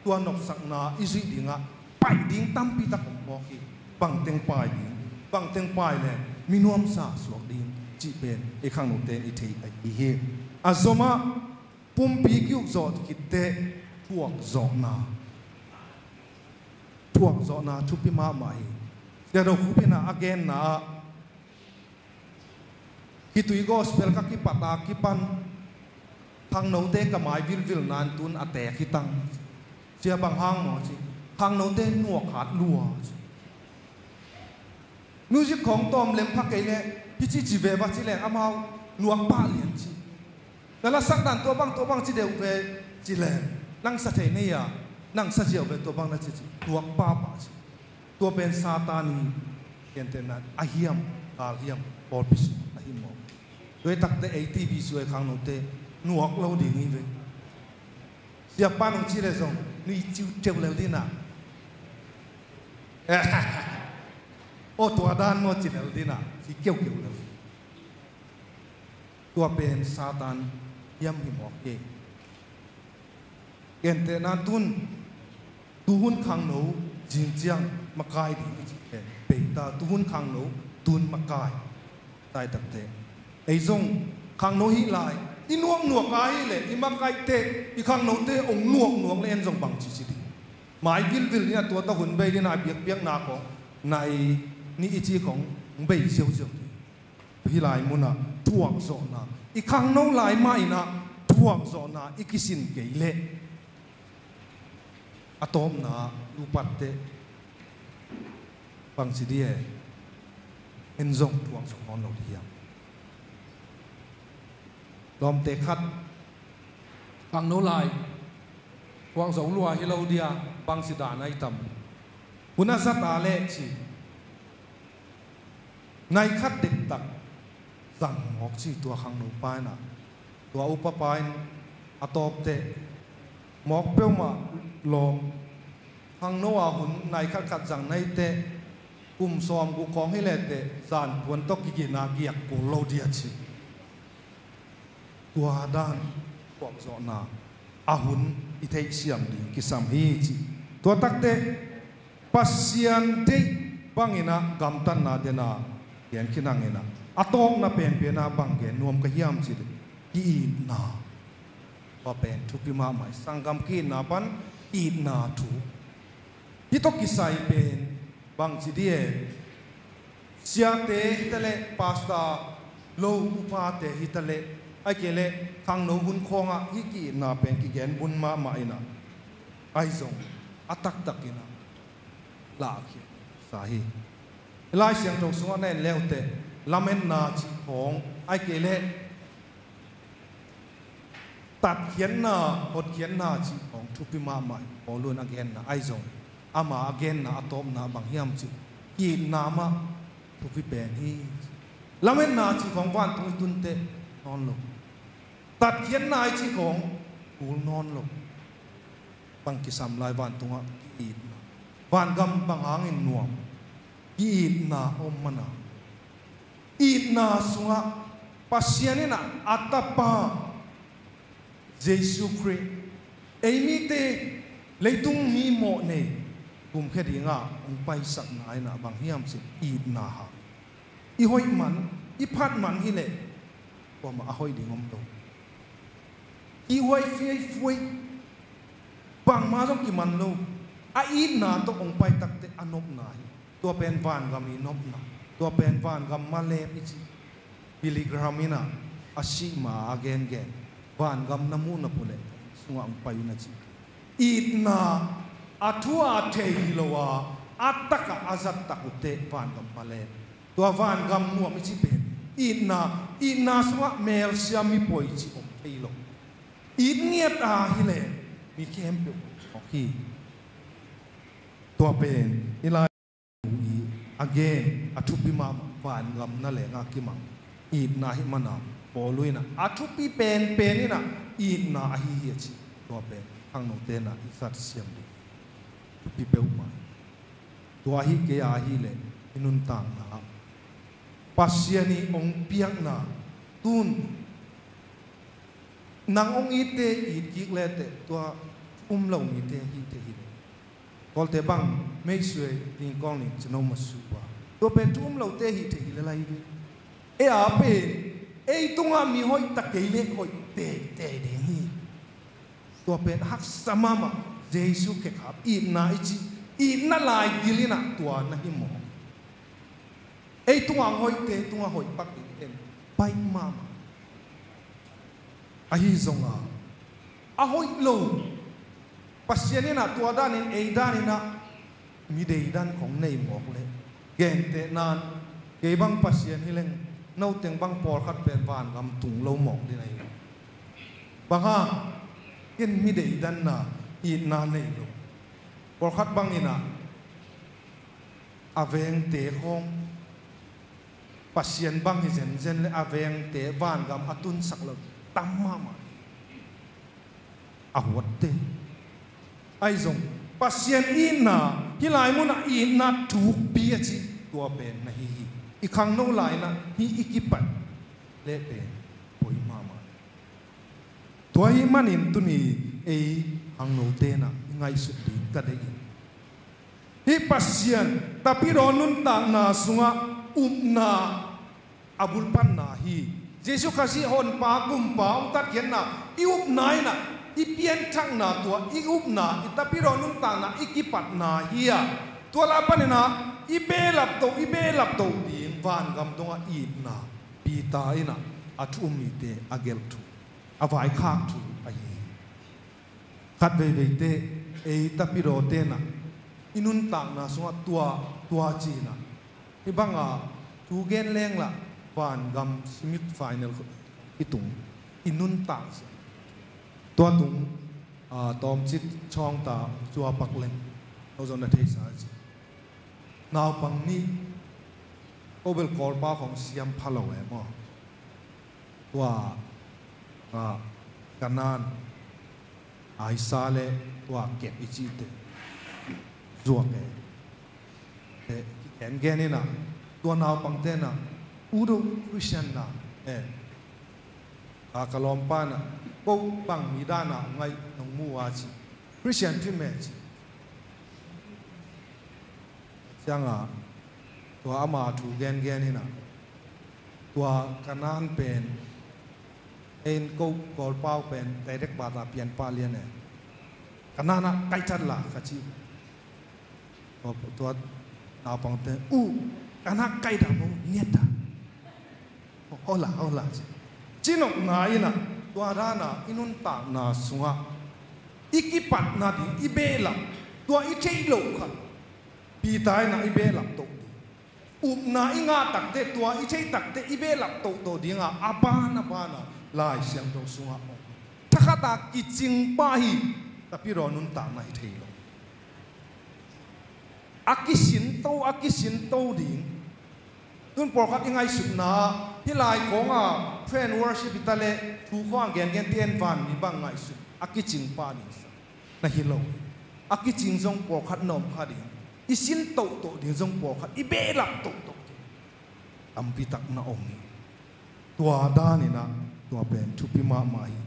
tua nopsakna i zuih dingah paih ding tampi tak om mawk hi. Bangteng paih ding, bangteng paih le minuamsa suak ding cih pen ei khangnote in i thei ahi hi. A zomah pumpi ki-ukzawh khit teh thuakzawhna, thuakzawhna thupi mahmah hi. Sia Do Khup in ah a genna ah, khitui gospel ka kipat a kipan khangnote ka mai vilvil nan tun a teek hi tang. Sia bang hang maw ci, khangnote nuak hat lua ci. Music khawng tawm lem pha kei leh hi ci ci ve va ci leng amau nuak pah lian ci. Na lasak dan tua bang tua bang ci deuh ve ci leng, nang sa thei nei a, nang sa ziau ve tua bang na ci ci, nuak pahpah ci. Tua pen Satan i gentehna a hiam, gal hiam, pawlpi sung a hiam maw. Tua hi takteh ei T V sung ei khangnote nuak lo ding hi ve. Siapa nong ci le zong nui ciu teu lel dina. Aw tua dan maw ci lel dina, ci keukeu lel. Tua pen Satan hiam hi mawk hi. Gentehna tun tuhun khangno zing ciang makai ding i cih pen beita, tuhun khangno tun makai. Taitakte ei zong khangno hih lai i nuaknuak a hih leh i makaihte, i khangnote ong nuaknuak leh en zong bangci ci ding. Mai vilvil ding a, tua tawh hun bei ding a, biakpiakna khawng nai nih i ci khawng hong bei ziauziau ding. Hih lai munah thuakzawhna, i khangno lai mah inah thuakzawhna i kisin kei leh a tawpna upat teh bangci dih e, en zong thuakzawh nawn lo dih hiam? Lawmte khat khangno lai thuakzawh lua hi lo dih a, bangci dan a i tam? Hun a zat a leh ci, nai khat dektak zang mawk ci tua khangno pa inah, tua upa pa in a tawpteh mawk peuhmah lawm, khangno a hun nai khatkhat zang naiteh kum sawm guk khawng hi lehteh zanpuan tawh kigina giak kul lo dih a ci. Tua dan thuakzawhna a hun i theihsiam ding kisam hi ci. Tua takteh Pasian deih banginah gamtatna dena gen khin hanginah a tawpna penpenah bang gen nuam ka hiam cih leh ki-itna. Tua pen thupi mahmah hi. Sanggam ki-itna pan ki-itna thu. Hih tawh kisai pen bangci dih e, siate hitaleh, pastor lo upate hitaleh, ahih kei leh khangno hun khawngah hih ki-itna pen kigen bun mahmah inah, ahi zong a taktak inah lahkhiatsa hi. Lai Siangtho sungah na en leuteh lametna cih khawng, ahih kei leh tatkhiatna, hotkhiatna cih khawng thupi mahmah hi. Paul in a genna ahi zong, ama a genna a tawpna bang hiam cih, ki-itna mah thupi pen hi. Lametna cih khawng vantung i tunteh nawn lo. Tatkhiatna i cih khawng tul nawn lo. Bang kisam lai vantungah ki-itna. Vangam bang hangin nuam? Ki-itna om mana. Itna sungah Pasian inah a tapa Jesu Khrih ei mite Leitung mi mawhnei kumkhia dingah hong paisakna in ah bang hiam cih leh itna hang. I hoih man, i phat man hi leh kuamah a hoih ding om lo. Kihhuai fiaifuai, bangmah zong kiman lo. A itna tawh hong pai takteh a nopna hi. Tua pen vangam i nopna, tua pen vangam malem i cih. Billy Graham in ah a sih ma a gengen, vangam na muh na peuh leh sungah hong pai un a ci. Itna, a thu a thei hi lo a, a takah a zat tak uh teh vangam malem. Tua vangam nuam i cih pen itna, itna sungah melsiam i poi cih om thei lo. It ngiat a hi leh mi khempeuh awk hi. Tua pen i lai i a gen a thupi mahmah, vangam na lengah kimang itna hi mana, Paul in ah a thupi penpen in ah itna ahi hi a ci. Tua pen khangnote in ah i satsiam ding thupi peuhmah. Tua hi kei a hi leh i nuntakna ah Pasian i hong piakna tun nang hong itte it kik leteh tua um lo mite hi thei hi. Kawlte bang meisuai ding kawng ning cino masupa. Tua pen thu um lote hi thei hi le lai hi. Ei a pen ei tungah mi hoih ta kei leh hoih teitei ding hi. Tua pen haksa mahmah. Jesu khekhap itna i cih, itna lai gil in ah tua na hi maw? Ei tungah hoihte tungah hoih pak ding en pai mahmah. Ahi zongah a hoih lo, Pasian in ah tua danin ei danin ah mi deidan khong nei mawk leh, gentehna-in kei bang Pasian hi leng, noteng bang pawlkhat pen vangam tung lo mawk ding ahi. Bang hang? Ken mi deidanna, itna nei lo. Pawlkhat bangin ah a vengte khawng Pasian bang hi zenzen leh a vengte vangam a tunsak lo tam mahmah. A huatte. Ahi zong Pasian itna, hih lai munah itna thukpi a cih tua pen na hi hi. I khangno lai-in ah hih i kipat leh pen poi mahmah. Tua ahih manin tuni ei khangnote in ah i ngaihsut ding ka deih in, hih Pasian tapidaw nuntakna sungah upna a bulphatna hi. Jesu Khazih honpa kumpa hong tatkhiatna, i upna in ah i pianthakna, tua i upna, i tapidaw nuntakna, i kipatna hi a, tua lah panin ah i behlap toh, i behlap toh ding vangam dongah itna. Peter in ah a thu um mite a gelh thu, a vaikhak thu ahi hi. Khat veiveite ei tapidawte in ah i nuntakna sungah tua, tua ci-in ah hih banga thu gen leng lah vangam semi final i tung, i nuntak sia. Tua tung, ah, tawmcik chawngta cuapak leng, aw zong na theisa ci. Naupang nih, ko bel Kawlpau khong siam pha lo e maw. Tua, ah, Kanaan, Aisa le tua kep i cihte zuak e. Te kigen gen in ah tua naupangte in ah, u do Christian na e, a ka lawmpa in ah, ko bang mi dan a ngaih nong mu a ci, Christian thim e ci. Ciangah tua ama thu gengen in ah, tua Kanaan pen, en ko Kawlpau pen direct bata pianpah lian e. Kanaan ah kai tat la ka ci. Tua, tua naupangte, u, Kanaan kai dah maw, niat dah. Hola, hola ci. Ci nopna in ah tua dan a i nuntakna sungah i kipatna ding i behlap, tua i theih loh khat Peter in ah i behlap toh ding. Upna i ngah takteh, tua i theih takteh i behlap tohtoh ding a, a ban a ban a Lai Siangtho sungah om. Thakhat a kicing pah hi. Tapidaw nuntakna hi thei lo. A kisinto, a kisinto ding. Tun pawlkhat i ngaihsutna, hih lai kawng a praise and worship hi ta leh thu khawng a gengen te en van mi bang ngaihsut, a kicing pah ding sa na hi lo. A kicing zong pawlkhat na om kha ding. I sin tohtoh ding zong pawlkhat, i behlap tohtoh ding tampi tak na om hi. Tua dan in ah tua pen thupi mahmah hi.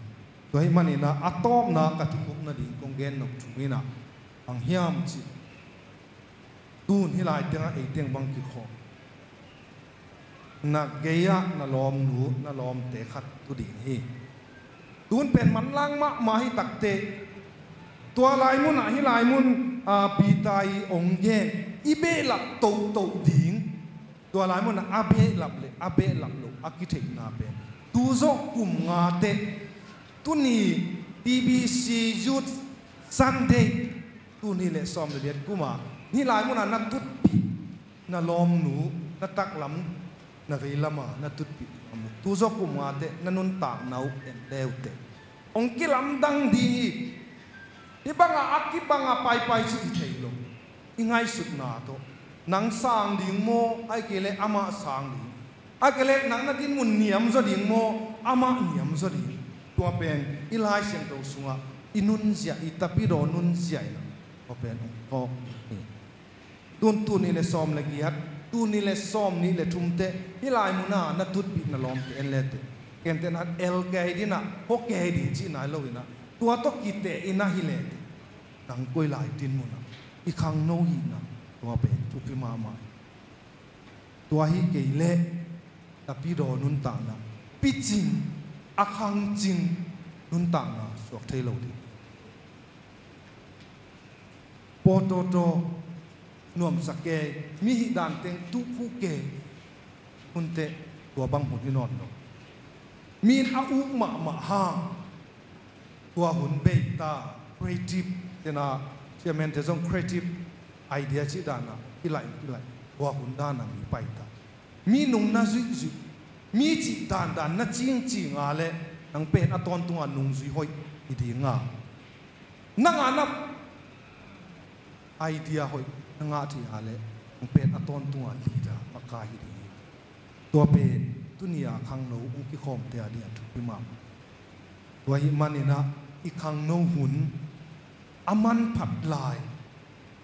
Tua ahih manin ah a tawpna ka thukhupna ding kong gen nop thu in ah, Bang hiam cih, tun hih lai tengah ei teng bang kikhawm, na gei-ah na lawmnu, na lawmte khat tu ding hi. Tun pen manlang mahmah hi takteh, tua lai munah, hih lai mun, a, Peter i hong gen, i behlap toto ding. Tua lai munah a behlap le a behlap lo a kitheihna pen tu zawh kum nga teh, tuni T B C Youth Sunday, tuni le sawm le liat kuma, hih lai munah na tutpih, na lawmnu, na taklam, na veilamah na tutpih, tu zawh kum nga teh na nuntakna uh en le uh teh, hong kilamdang ding hi. Hih bangah a kibangah paipai cih i thei lo. I ngaihsutna tawh, nang sang ding maw, ahih kei leh amah sang ding, ahih kei leh nang na dinmun niamzaw ding maw, amah niamzaw ding. Tua pen i Lai Siangtho sungah i nunzia, i Tapidaw nunzia in ah, tua pen hong tawk ding hi. Tun, tuni le sawm le giat, tuni le sawm nih le thum teh, hih lai munah na tutpih na lawmte en le teh, kenteh na el kei ding ah, hawh kei ding cih nai lo in ah, tua tawh kiteh in ah hi le teh, nang koi lai dinmun ah i khangno hihna, tua pen thupi mahmah hi. Tua hi kei leh Tapidaw nuntakna picing, a khangcing nuntakna suak thei lo ding. Pawtawtaw, nuamsa kei, mi hih dan teng tuh khuh kei, hun teh tua bang hun hi nawn lo. Mi in a uk mahmah hang, tua hun bei ta, creative, tena, chairman te zong creative idea cih dan ah, hih lai, hih lai, tua hun dan ah mi pai ta. Mi nung na zuihzuih, mi cih dandan na cingcing a leh, nang pen a tawntung a nungzui hoih hi ding a, nang a na idea hoih na ngah theih a leh, nang pen a tawntung a leader makai hi ding hi. Tua pen tuni a khangno hong kikhawmte a ding a thupi mahmah. Tua ahih manin ah i khangno hun a manphat lai,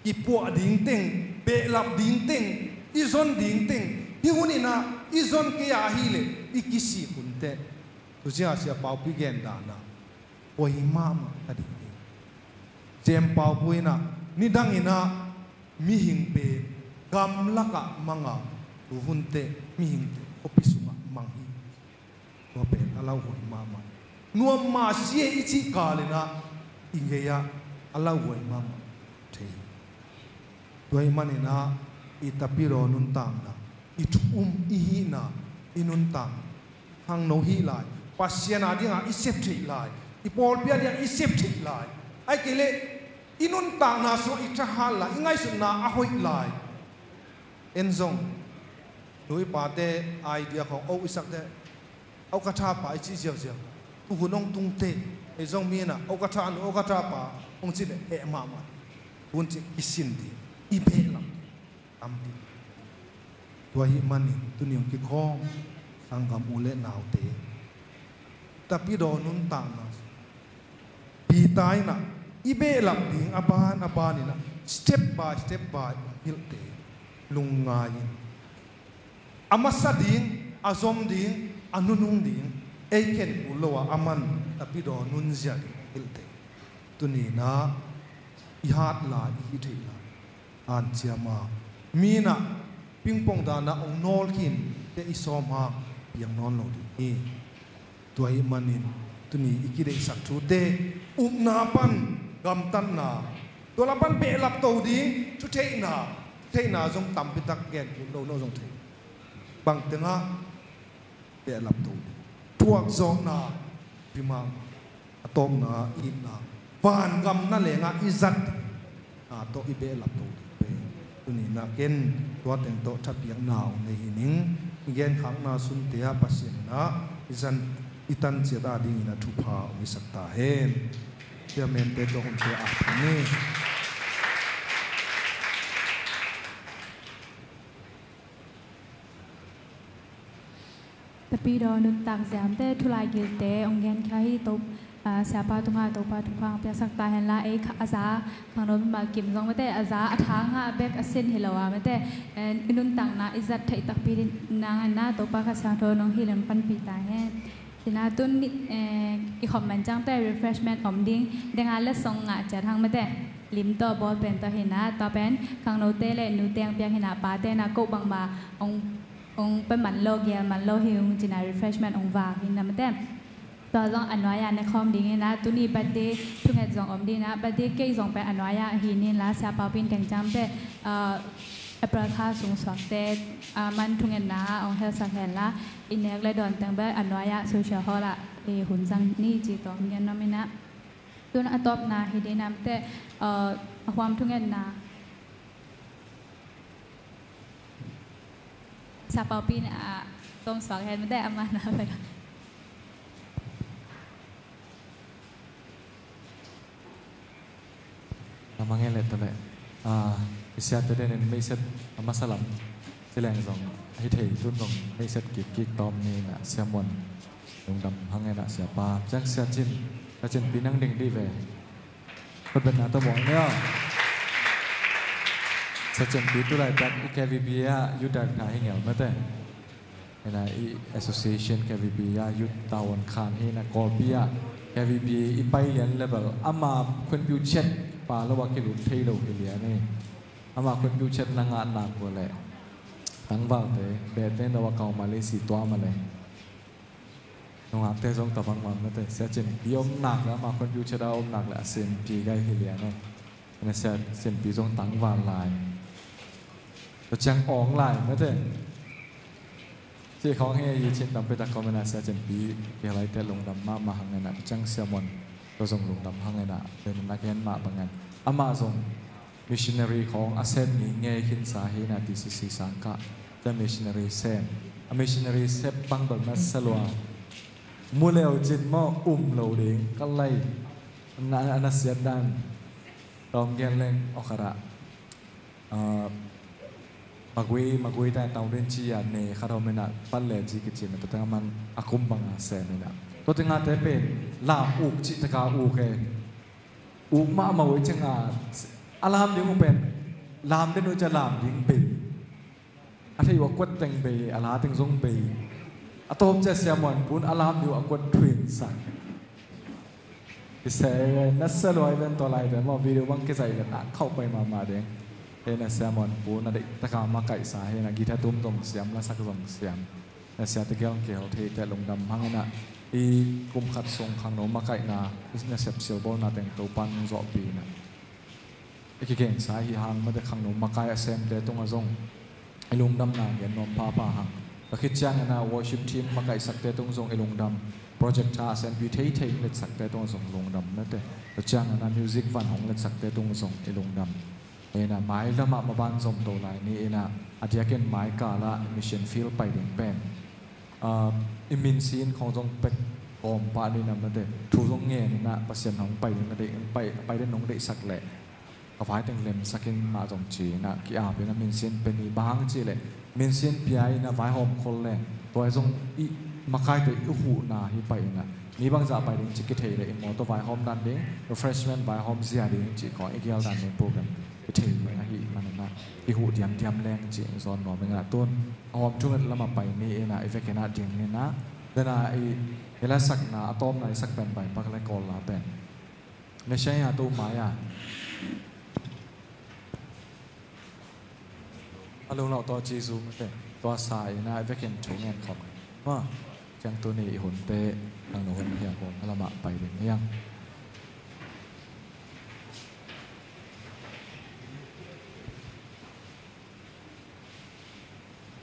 i puah ding teng, behlap ding teng, i zon ding teng, hih hun in ah i zon kei a ahih leh i kisik hun teh, tu sia, Sia Pau Pu i gen dan ah, poi mahmah ka ding hi. Sia Pau Pu in ah, nidang in ah mihing pen gamlak ah mang a, tu hun teh mihingte khuapi sungah mang hi. Tua pen a lauhuai mahmah. Nuam mah si e i cih kal in ah i gei ah a lauhuai mahmah thei. Tua ahih manin ah i Tapidaw nuntakna, i thu um, i hihna, i nuntak khangno hih lai, Pasian a ding a i sep theih lai, i pawlpi a ding a i sep theih lai, ahih kei leh i nuntakna sungah i thahat lai, i ngaihsutna a hoih lai. En zong, nu i pate idea khawng, o i sak teh, o ka tha pa i cih ziauziau, tu hun hong tung teh, ei zong mi in ah, o ka tha nu, o ka tha pa, hong cih leh heh mahmah. Hun cih kisin ding, i behlap ding, tam ding. Tua ahih manin tuni hong kikhawm sanggam u le naute, Tapidaw nuntakna, Peter in ah i behlap ding a ban a ban in ah step by step by hilhte lungngai in, a masa ding, a zom ding, a nunung ding, ei khen kul lo a, a man Tapidaw nunzia ding hilhte, tuni in ah i hat lai, i hih theih lai, hanciam a, mi in ah pingpong dan ah hong nawlkhin teh i sawm hang piang nawn lo ding hi. Tua ahih manin tuni i kideihsak thute, upna pan gamtatna, tua lam pan behlap to ding, thutheihna, theihna zong tampi tak gen kul lo, no zong thei. Bang teng ah behlap to ding, thuakzawhna, pima, a tawpna, itna, vangam na leng ah i zat, a tawh i behlap to ding pen tuni in ah ken tua teng tawh thapiakna hong nei hi ning. I genkhakna sunte ah Pasian in ah i zan, i tan ciat a dingin ah thupha hong hisak ta hen. Chairman te tawh hun te a pha ni. Tapidaw nuntak ziamte, thulai gilte hong genkhia hi. To, ah, Siapa tungah Topa thupha hong piaksak ta henla, ei kha, a za khangno mimal kim zong mate, a za a tha ngah bek a sin hi lo a mate, eh, i nuntakna i zat theih takpi ding nang a na, Topa Kha Siangtho nong hilh in panpih ta hen. Tina tun, eh, i khop man ciangte refreshment om ding, denga letsong ngah ciat hang mate. lim tawh ball pen tawh hi na, tua pen khangnote le nute hong piak hi na, pate na koh bangmah hong, hong pia man lo, gel man lo hi ung ci na, refreshment hong vak hi na mate. Tua zong a nuai-ah ne khawm ding hi na, tuni birthday thunget zong om ding hi na, birthday cake zong pen a nuai-ah hi ni la, Sia Pau Pin teng ciang pen, ah, April kha sung suakte, ah, man thungetna hong helsak hen la, i nek le dawn teng pen a nuai-ah social hall ah, eh, hun zang ni ci tawh hong gen nuam hi na. Tun a tawpna hi ding nam teh, ah, a huam thungetna. Sia Pau Pin a tawm suak hen mate, a man a pai. Na mangel le tale. Ah, i siate den in meiset a masa lam ci leng zong hi thei, tun zong meiset kik kik tawm ni na, Sia Muan lungdam hang e na, Sia Pa. Ciang Sia Cin, Sia Cin Pi nang ding di ve. Khutbetna tawh muang nia. Sia Cin Pi tu laitak i K V B ah youth director hi ngel mate. Hi na, i association K V B ah youth tavuan khan hi na, Kawlpi ah K V B i pai lian level, ama khunpiu chet pa lo a kilut thei lo hi lian hi. Ama khunpiu chet na ngah nak ua le tangvalte behte no a kau ma le si tua ma le. Nungakte zong tabang man mate, Sia Cin Pi om nak le, ama khunpiu chet a om nak le a sem pi gai hi lian hi. Ina Sia Cin Pi zong tangval lai. Tua ciang awng lai mate. Ci khawng hi, i cin tampi tak khawm ina Sia Cin Pi, ki halai te lungdam mahmah hang ina, tua ciang Sia Muan tua zong lungdam hang ina, tua ina gen mah bang in. Amah zong missionary khawng a sep ni ngei khinsa hi na, T C C sang kah. Tua missionary sem. A missionary sep bang bel na sa lua. Mu leu cin maw um lo ding, ka lai. Na, na siat dan. Tawm gen leng, aw khat ah. Ah, Magui, Magui tai tau din ci a ne khat hom ina, Pan le ci kici na, tua teng a man a kum bang a sem ina. Tua teng a te pen, lam uk ci taka uk e. Uk mahmah uh i ciang a, a lam ding uh pen, lam den uh i ciang lam ding bei. A thei uh a kuat teng bei, a la teng zong bei. A tawp ciang Sia Muan Pun a lam ding uh a kuat thuin sak. I se, na sa luai ven tua lai te maw, video bang kizai ven a khauh pai mahmah ding. Hei na Sia Muan Pun a deih taka makaihsa, hei na guitar tum zong siam, lasak zong siam. Na siate kiang kihel thei te lungdam hang ina, i kum khat sung khangno makaihna, i nasep silbawlna teng Topan hong zawhpih ina. I kigengsa hi hang mate, khangno makai a semte tungah zong i lungdamna gen nuam phapha hang. Tua khit ciang ina worship team makaihsakte tung zong i lungdam. Projector a sempi theithei hong letsakte tungah zong lungdam mate. Tua ciang ina music van hong letsakte tung zong i lungdam. Ina mai lamah maban zom to lai ni ina, a diakin mai kala mission field pai ding pen, ah, i minsin khong zong pek kawm pah ni na mate, thu zong ngen ina Pasian hong pai ding na deih, pai, pai den hong deihsak leh ka vai teng lemsak in mah zong ci ina ki-ap ina minsin pen i bang ci leh minsin pia ina vaihawm khol leng tua zong i makaite i huhna hi pai ina, mi bangzah pai ding ci kithei leh i mawtaw vaihawm dan ding, refreshment vaihawm zia ding ci khong i gial dan ding program i thei ding ahi man ina i huh diamdiam leng ci zawn nuam ina tun a hawm thunget lamah pai ni ina i vekina ding ni na, dena i, i lasakna a tawpna i sak pen pai pak le kawl la pen Messiah tu mai a. A lunglawh tawh Jesu mate tua sa ina i vekin thu ngen khawm. Ma, ciang tuni i hunte, ang nu hun hiam kong lamah pai ding hiang.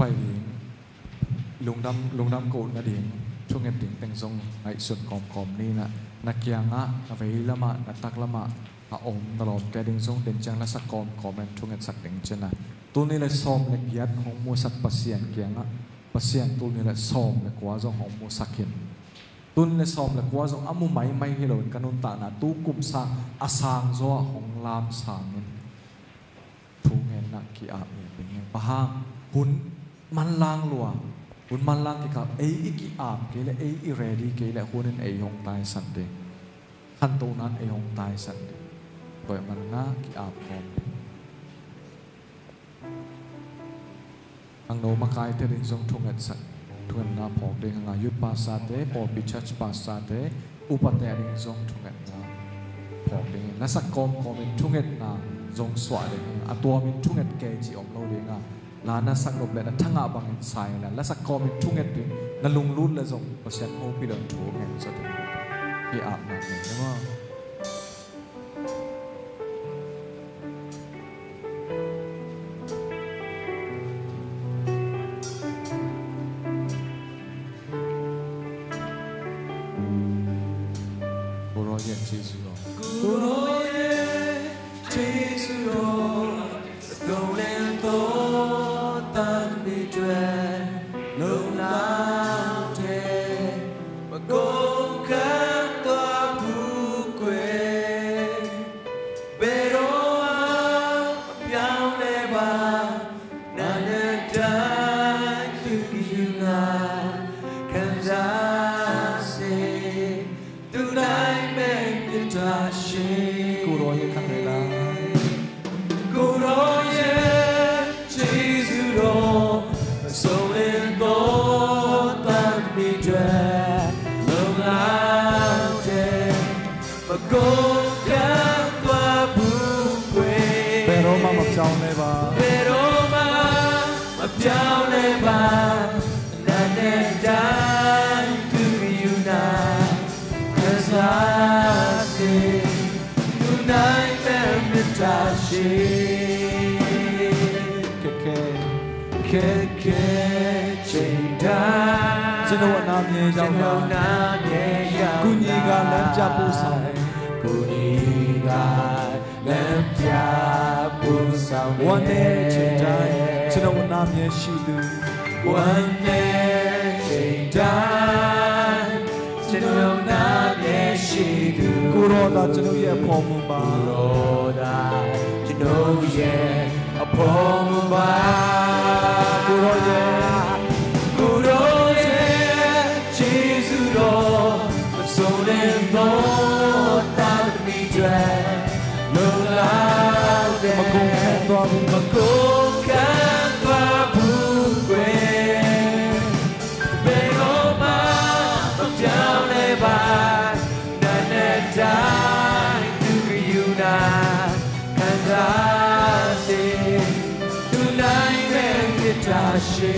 Pai ding, lungdam, lungdam ko nading, thunget ding teng zong ngaihsun kawmkawm ni na, na kiangah, na vei lamah, na tak lamah a om na lawmte ding zong den ciang na sak kawmkawm in thungetsak ding cina. Tul nih le sawm le giat hong musak Pasian kiangah, Pasian tul nih le sawm le kua zong hong musak hin. Tul nih le sawm le kua zong a mu maimai hi loin ka nuntakna tu kum sang a sang zaw ah hong lam sangin. Thu ngen nak ki-ap ngen ding hi. Bang hang hun manlang lua, hun manlang kikal, ei i ki-ap kei le, ei i ready kei le, hun in ei hong taisan ding. Khantohna in ei hong taisan ding. Tua ahih manin nak ki-ap kawm ding. Khangno makaite ding zong thungetsak, thungetna phawk ding hang a, youth pastor te, pawlpi church pastor te, upate ding zong thungetna Lasak kawmkawm in thungetna zong suah ding hi. A tuam in thunget kei cih om lo ding a, la na sak nop le na thangah bangin sa in la, lasak kawm in thunget ding. Na lunglut le zong Pasian hopih lo in thu ngen sa ding hi. Hih apna ding hi maw? Ko rawl hian Jesu rawl. Ko rawl hian Jesu rawl. Dong leng to tan mi tue. Lung lau te. Ma kong kan tua bu kue. Pero a piau le ba. Nane dai tu ki yu na. Kan za se. Tunai meng ni ta shi. Kuro ye khan ve lai. Kuro ye Jesu ro. Song en to tan mi due. Long lau te. Pero ma ma piau le ba. Pero ma ma piau le ba. Na ne dai tu yu na. Ka sa se. Tu nai per me ta shi. Ke ke. Ke ke. Chin dai. Chin dai wa nam ye yau na. Chin dai wa nam ye yau na. Kuni ga lam ja pu sa. Kuni ga lam ja pu sa. Wan ne chin dai. Chin dai wa nam ye shi du. Wan ne chin dai. Chin dai wa nam ye shi du. Kuro da chin dai ye pom ba. Kuro da chin dai ye. Apong ba. Kuro ye. Kuro ye. Jesu ro. Masone mo ta mi dre. Lo la de. Makong kan tua bu. Makong kan tua bu kwe. Pero ma, ma piau le ba. Na ne dai tu yu na. Kan za se, tunai meng kita shi.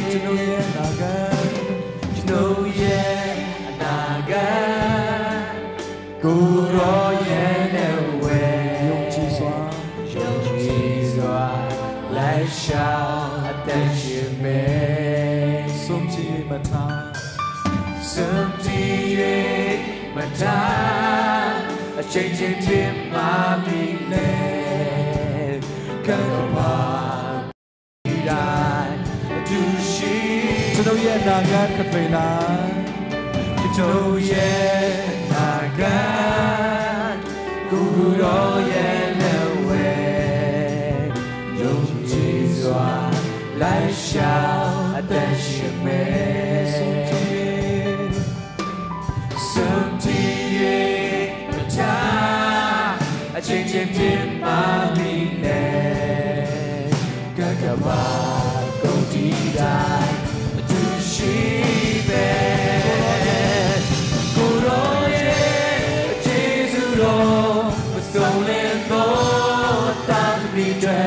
Chin dai wa nam ye yau na. Chin dai wa nam ye yau na. Kuro ye le we. Yung chi sua. Yung chi sua. Lai shao a te shi me. Sum chi ma ta. Sum chi ma ta. A chen chen chen ma mi le. Ka ka pa. Chin dai wa nam ye yau na. Chin dai wa nam ye yau na. Kuro ye le we. Yung chi sua. Lai shao a te shi me. Sum ti ye ma ta, a chim chim chim ma mi ne, ka ka ba ko ti dai, tu shi be. Ko ro ye, Jesu ro, ma song le ko ta mi te.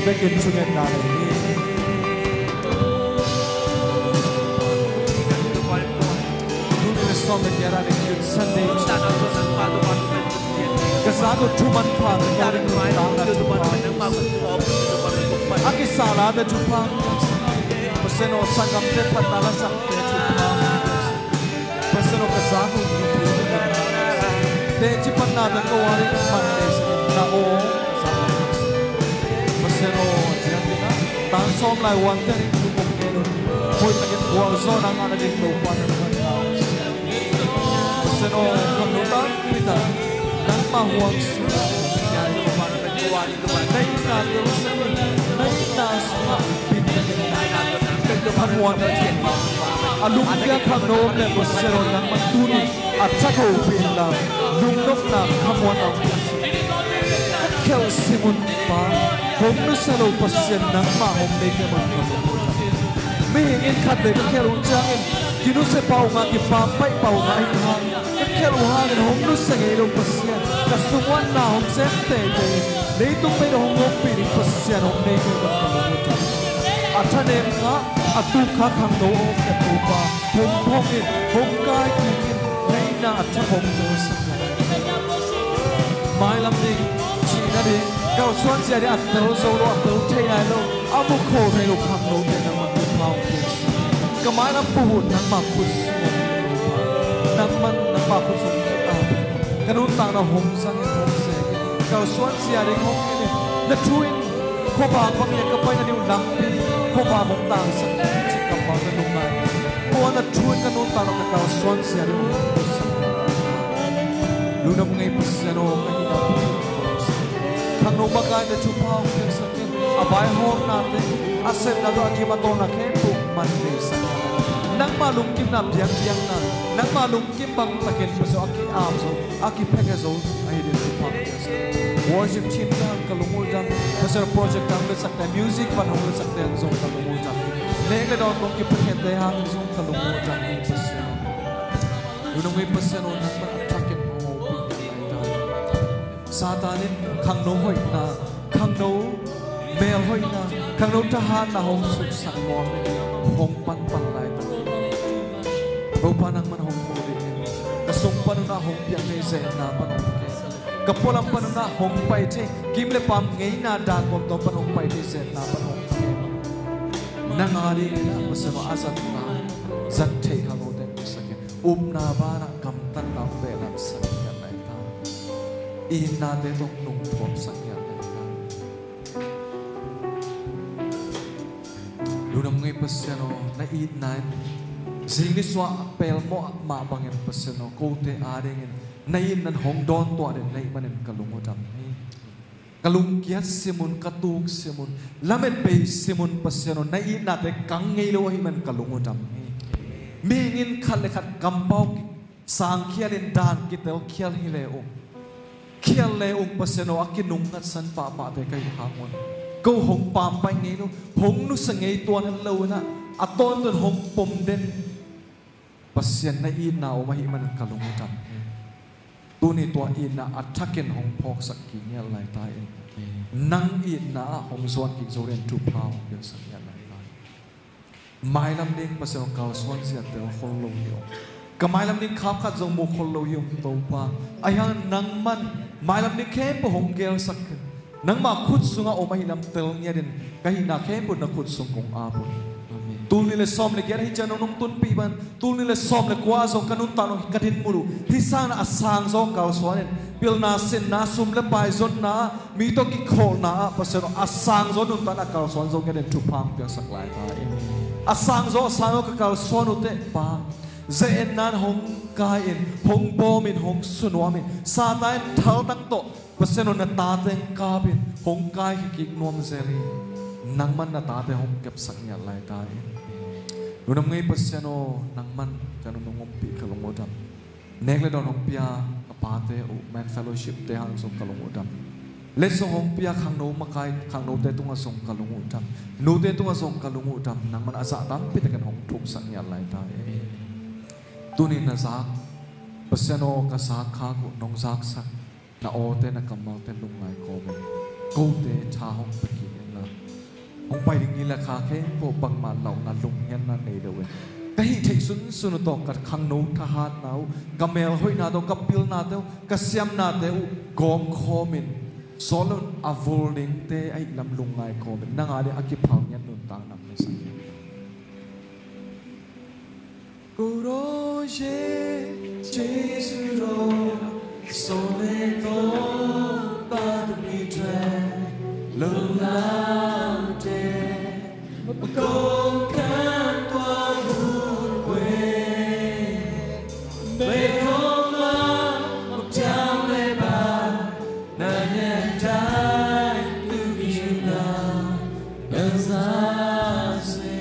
Bekin thungetna nei hi. Tuni le sawm le giat ah le Youth Sunday. Ka zak uh thu manpha, ka neu ding nuntakna thupha. A kisal a te thupha. Pasian aw, sanggamte phatna lasakte thupha. Pasian aw, ka zak uh nuntakna. Teci phatna te ka wari man te sa na aw. Pasian aw, ciang ding a. Tan sawm lai wan te ring thu kong ngen un. Hoih takin gualzawhna ngahna ding Topa nang man na. Pasian aw, ka nuntak pita, nangmah huang sungah, na itna Jerusalem, na itna sungah, pita. Khamuanna ciang a lungkia khangno om leh Pasian aw, nangmah tuni a thak hopih inla, lungnopna khamuanna hong piaksak. Khelh simun Pa, hong nusia lo Pasian nangmah hong nei kei man ka lungmuan. Mihing in khat le ka khelh uh ciangin kinusia pah uh nga, kipampai pah uh nga ahi hang, ka khelh uh hangin hong nusia ngei lo Pasian, ka sung uah na hong sem teitei in, leitung mei tawh hong ompih ding Pasian hong nei kei man ka lungmuan. A thanem ngah, a tuk kha khangno a om leh Topa, hong phong in, hong kai kik in, na itna a thak hong nusia. Mailam ding, cihna ding, kalsuan zia ding a tel zo lo, a tel thei nai lo, a mu khol thei lo khangnote nangmah thupha hong piaksak. Ka mailam pumpi nangmah khut sung, nangmah, nangmah khut sung, ka nuntakna hong zang in, hong sek in, kalsuan zia ding hong en in, na thu in khuavak bang hiam ka paina ding uh lampi, khuavak hong tangsak in, cih kammal ka nung ngai. Tua na thu in ka nuntakna ka kalsuan zia ding uh hong pusak. Lungdam ngei Pasian aw, ka hihna pumpi khangno makai na thupha hong piaksak in, a vaihawmnate, a sepna tawh a gim a tawlna khempeuh man neisak. Nangmah lungkimna biakpiakna, nangmah lungkim bang takin Pasian aw, a ki-ap zo, a kiphek zo ahi ding thupha hong piaksak. Worship team te hang ka lung uh dam, Pasian aw, project hong letsakte, music band hong letsakte hang zong ka lung uh dam. Nek le dawn tawh kiphekte hang zong ka lung uh dam, Pasian aw. Lungdam ngei Pasian aw, nangmah a thakin hong hopih ngiat lai ta. Satan in khangno hoihna, khangno melhoihna, khangno thahatna hong suksak nuam in, hong panpan lai ta. Topa nangmah hong ko dih in, ka sung pan un ah hong piang thei zetna pan hong ke. Ka pualam pan un ah hong pai thei, kim le pam ngeina dan tuamtuam pan hong pai thei zetna pan hong ke. Nang a ding in ah Pasian aw, a zatna zat theih kha lote hong piaksak in, upna banah gamtatna hong behlapsak ngiat lai ta. I itnate tawh nungthuapsak ngiat lai ta. Lungdam ngei Pasian aw, na itna in zing ni suah pelmawh mah bangin Pasian aw, kote a dingin na itna in hong dawntuah den na hih manin ka lung uh dam hi. Ka lungkiat simun, ka tuk simun, lamet bei simun Pasian aw, na itnate kang ngei lo ahih man ka lung uh dam hi. Mihing in khat le khat kampau sangkhial in dan kitelkhial hi le ung, khial le ung Pasian aw, a kinungngatsan pahpahte ka hih hang un, ko hong pampai ngei lo, hong nusia ngei tuan hel lo in ah, a tawntung hong pom den Pasian na itna om ahih manin ka lung uh dam hi. Tuni tua itna a thakin hong phawksak kik ngiat lai ta in. Nang itna ah hong zuan kik zo den thupha hong piaksak ngiat lai ta. Mailam ding Pasian aw, kalsuan zia tel khol lo hi ung. Ka mailam ding khapkhat zong mu khol lo hi ung Topa. Ahi hang nangman mailam ding khempeuh hong gelsak in, nangmah khut sungah om ahih lam tel ngiat in, ka hihna khempeuh na khut sung kong ap un. Amen. Tul nih le sawm le giat ahi ciang nong nong tunpih bang, tul nih le sawm le kua zong ka nuntak nong ka dinmun uh hih sangin a sangzaw kalsuan in, pilna sinna, sum le pai zonna, mi tawh kikhawlna ah Pasian aw, a sangzaw nuntakna kalsuan zo ngiat in thupha hong piaksak lai ta in. A sangzaw, a sangzaw ka kalsuan uh teh Pa, ze-etna in hong kai in, hong bawm in, hong sunuam in, Satan in thaltang tawh Pasian aw, na tate hong kap in, hong kaikhia kik nuam zel hi. Nangman na tate hong kepsak ngiat lai ta in. Lungdam ngei Pasian aw, nangman ka nung nong ompih ka lung uh dam. Nek le dawn hong pia ka pate uh, Men Fellowship te hang zong ka lung uh dam. Letsong hong pia khangno makai, khangnote tungah zong ka lung uh dam. Nute tungah zong ka lung uh dam. Nangman a zah tampi takin hong thuksak ngiat lai ta in. Tuni na zak, Pasian aw, ka zak khak uh nong zaksak na awte, na kammalte lungngai kawm in, kote tha hong pia kik in la. Hong pai ding ni le kha khempeuh bangmah launa, lunghianna nei lo in, ka hih theih sunsun uh tawh ka khangno thahatna uh, ka melhoihna tawh, ka pilnate uh, ka siamnate uh gawm khawm in, sawt lo in a vul dingte ahih lam lungngai kawm in, nang a ding a kiphal ngiat nuntak nang na sa hi. Ko ro ye Jesu ro, so le to pa tu mi tre, lo la te, ma ko kan tua bu kwe, be ko ma, ma tiang le ba, na nyan tai tu mi na, na sa se.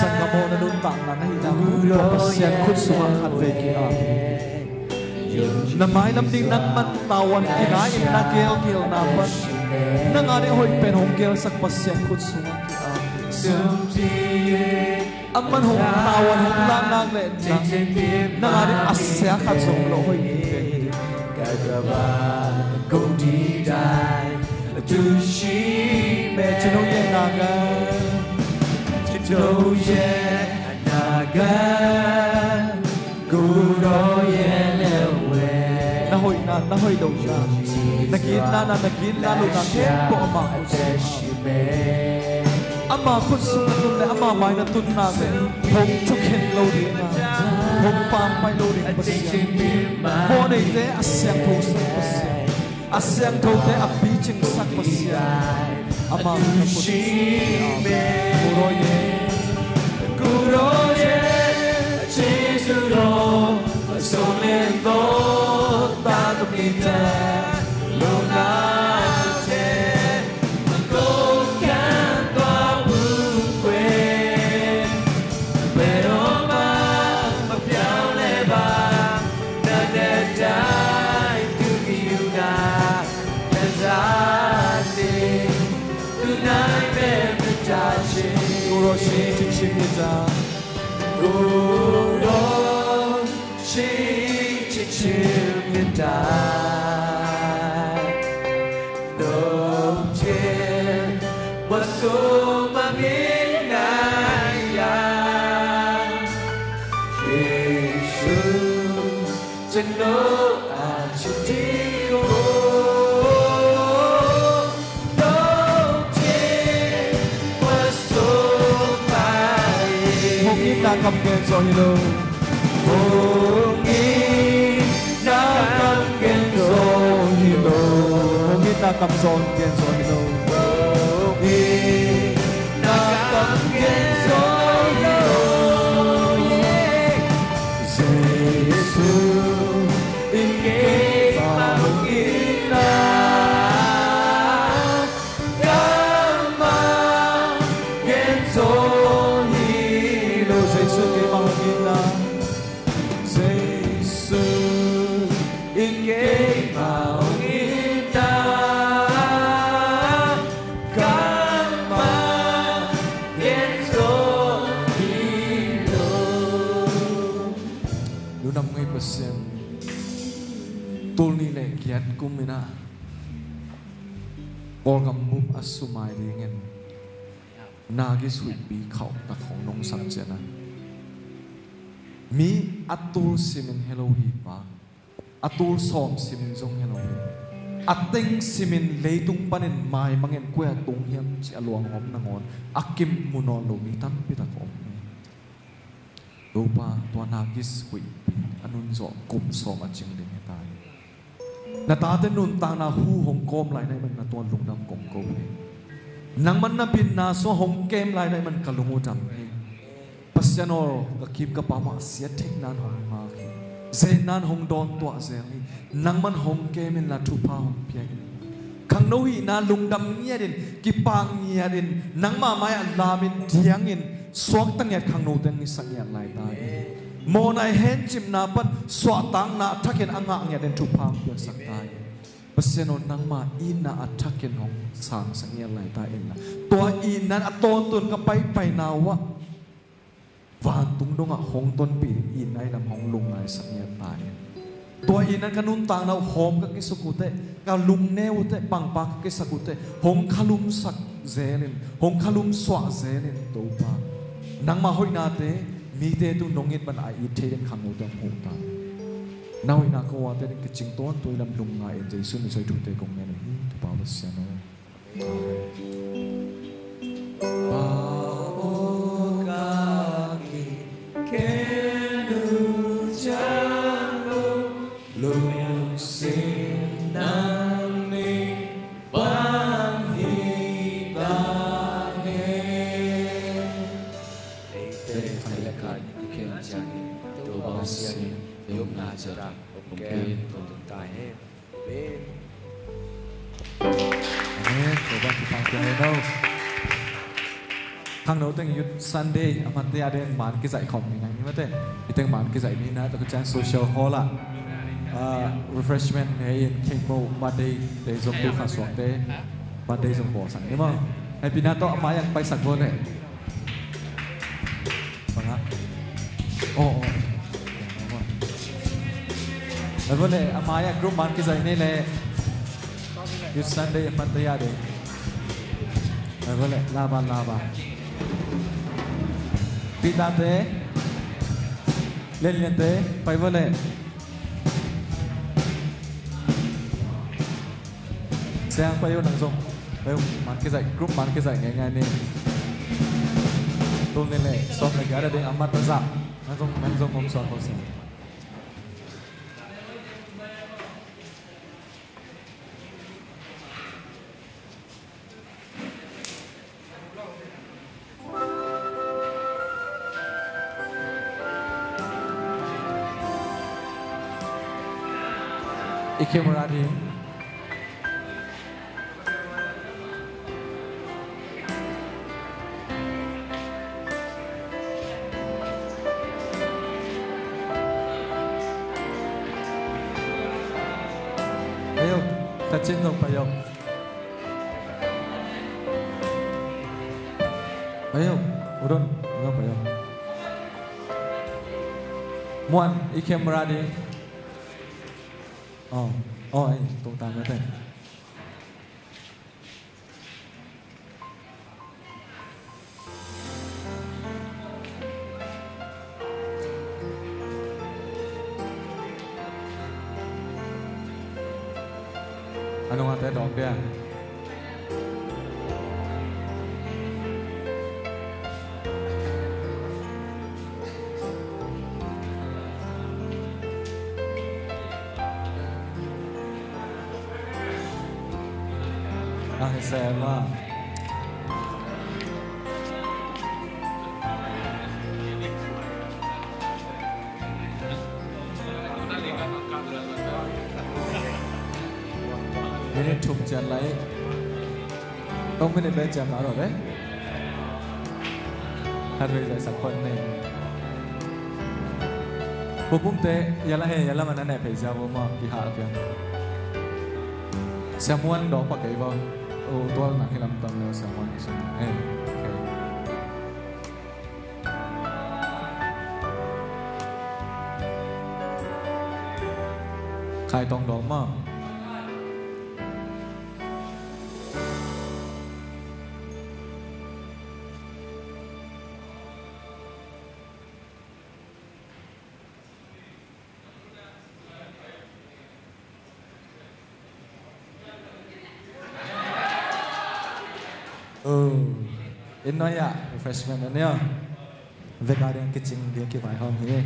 Sanggam aw, na nuntakna na hihna Pasian khut sungah khatvei ki-ap hi. Na mailam ding nangman tavuan kinai-in na gelgelna pan nang a ding hoih pen hong gelsak Pasian khut sungah ki-ap hi. Amah'n hong tavuan hong lak nak leh nang a ding a sia khat zong lo hoih ding hi. Na hoihna, na hoih lohna, na gitna, na, na gitna lohna khempeuh ama khut sungah. Ama khut sungah tun leh ama mai na tun nak leh hong thukhen lo ding a, hong pampai lo ding Pasian. Mawhneite a siangthosak Pasian, a siangthote a picingsak Pasian. Ama khut sungah. Hong itna kam gen zaw hi lo. Hong itna kam gen zaw hi lo. Hong itna kam zaw gen zaw hi lo. Hong itna kam gen zaw hi lo. Jesu in keima hong itna kammal gen zaw hi lo. Jesu in keima hong itna. Jesu in keima hong itna kammal gen zaw hi lo. Lungdam ngei Pasian. Tul nih le giat kum in ah Kawlgam bup a sumai dingin Nagis huihpi khauhtak hong nungsak ciangin ah, mi a tul simin hi lo hi pa, a tul sawm simin zong hi lo hi, a teng simin leitung panin maimangin koi-ah tung hiam ci a luanghawm nangawn a kim mu nawn lo mi tampi tak om hi. Topa, tua Nagis huihpi a nunzawh kum sawm a cing ding hi ta hi. Na tate nuntakna hu hong kawm lai na hih manin na tungah lungdam kong ko hi. Nangman na bitna sungah hong kem lai na hih manin ka lung uh dam hi. Pasian aw, ka kim ka pam ah siat theihna in hong ngak hi. Zeetna in hong dawn tuah zel hi. Nangman hong kem inla thupha hong pia in. Khangno hihna lungdam ngiatin, kipak ngiatin, nangma mai-ah lamin, diangin, suakta ngiat khangno teng i sak ngiat lai ta in. Mawhna i hencipna pan suahtakna a thakin a ngah ngiatin thupha hong piaksak ta in. Pasian aw, nangma itna a thakin hong sangsak ngiat lai ta inla, tua itna in a tawntung ka paipaina uh ah vantung dongah hong tonpih ding itna i lam hong lungngai sak ngiat ta in. Tua itna in ka nuntakna uh hawm ka kisuk uh teh, ka lungneu uh teh, pangpa ka kisak uh teh, hong khalumsak zelin, hong khalumsuah zelin Topa, nangma hoihnate mite tung nong it bana a it thei ding khangnote hong huh ta in. Na hoihna ka uate ding kicing tawntung i lam lungngai in Jesu min suang thute kong ngen uh hi, Topa Pasian aw. Khangno teng Youth Sunday a man te a ding man kizaih khawm ni ngai ni mate. I teng man kizaih ni na, tua ka ciang social hall ah, ah, refreshment hei in, cake mo birthday te zong tu kha suak te birthday zong bawl sak ni maw. Hei pi na tawh a mai ah paisak bawl le. Bang ah. Oh, oh. Ai vawle, a mai ah group man kizaih ni le. Youth Sunday a man te a ding. Pai vawle, laba, laba. Peter te, Lian Lian te, pai vawle. Siang pai uh nang zong. Pai uh, man kizaih, group man kizaih ngeingai ni. Tul nih le sawm le giat a ding a mat a zah. Nang zong, nang zong om suak ko siang. I camera ding. Ayo, tacin dong payo. Ayo, udon, udon payo. Muan, i camera ding. Oh, oh, eh, tung tang mate. A nungate dawk dia. Ang sem ah. Minute thum cian lai. Tong minute le cian lai lo de. Khat vei zai sak khon nei. Pu Pum te, ya la he, ya la man a neh phei zia vo maw, kihal pian. Sia Muan dawk pak kei vo. O, tual nak hi lam tam leu Sia Muan i sung. Hey, okay. Khai Tong dawk maw. Oh, in nuai ah refreshment a nia. Vek a ding kicing ding kivaihawm hi.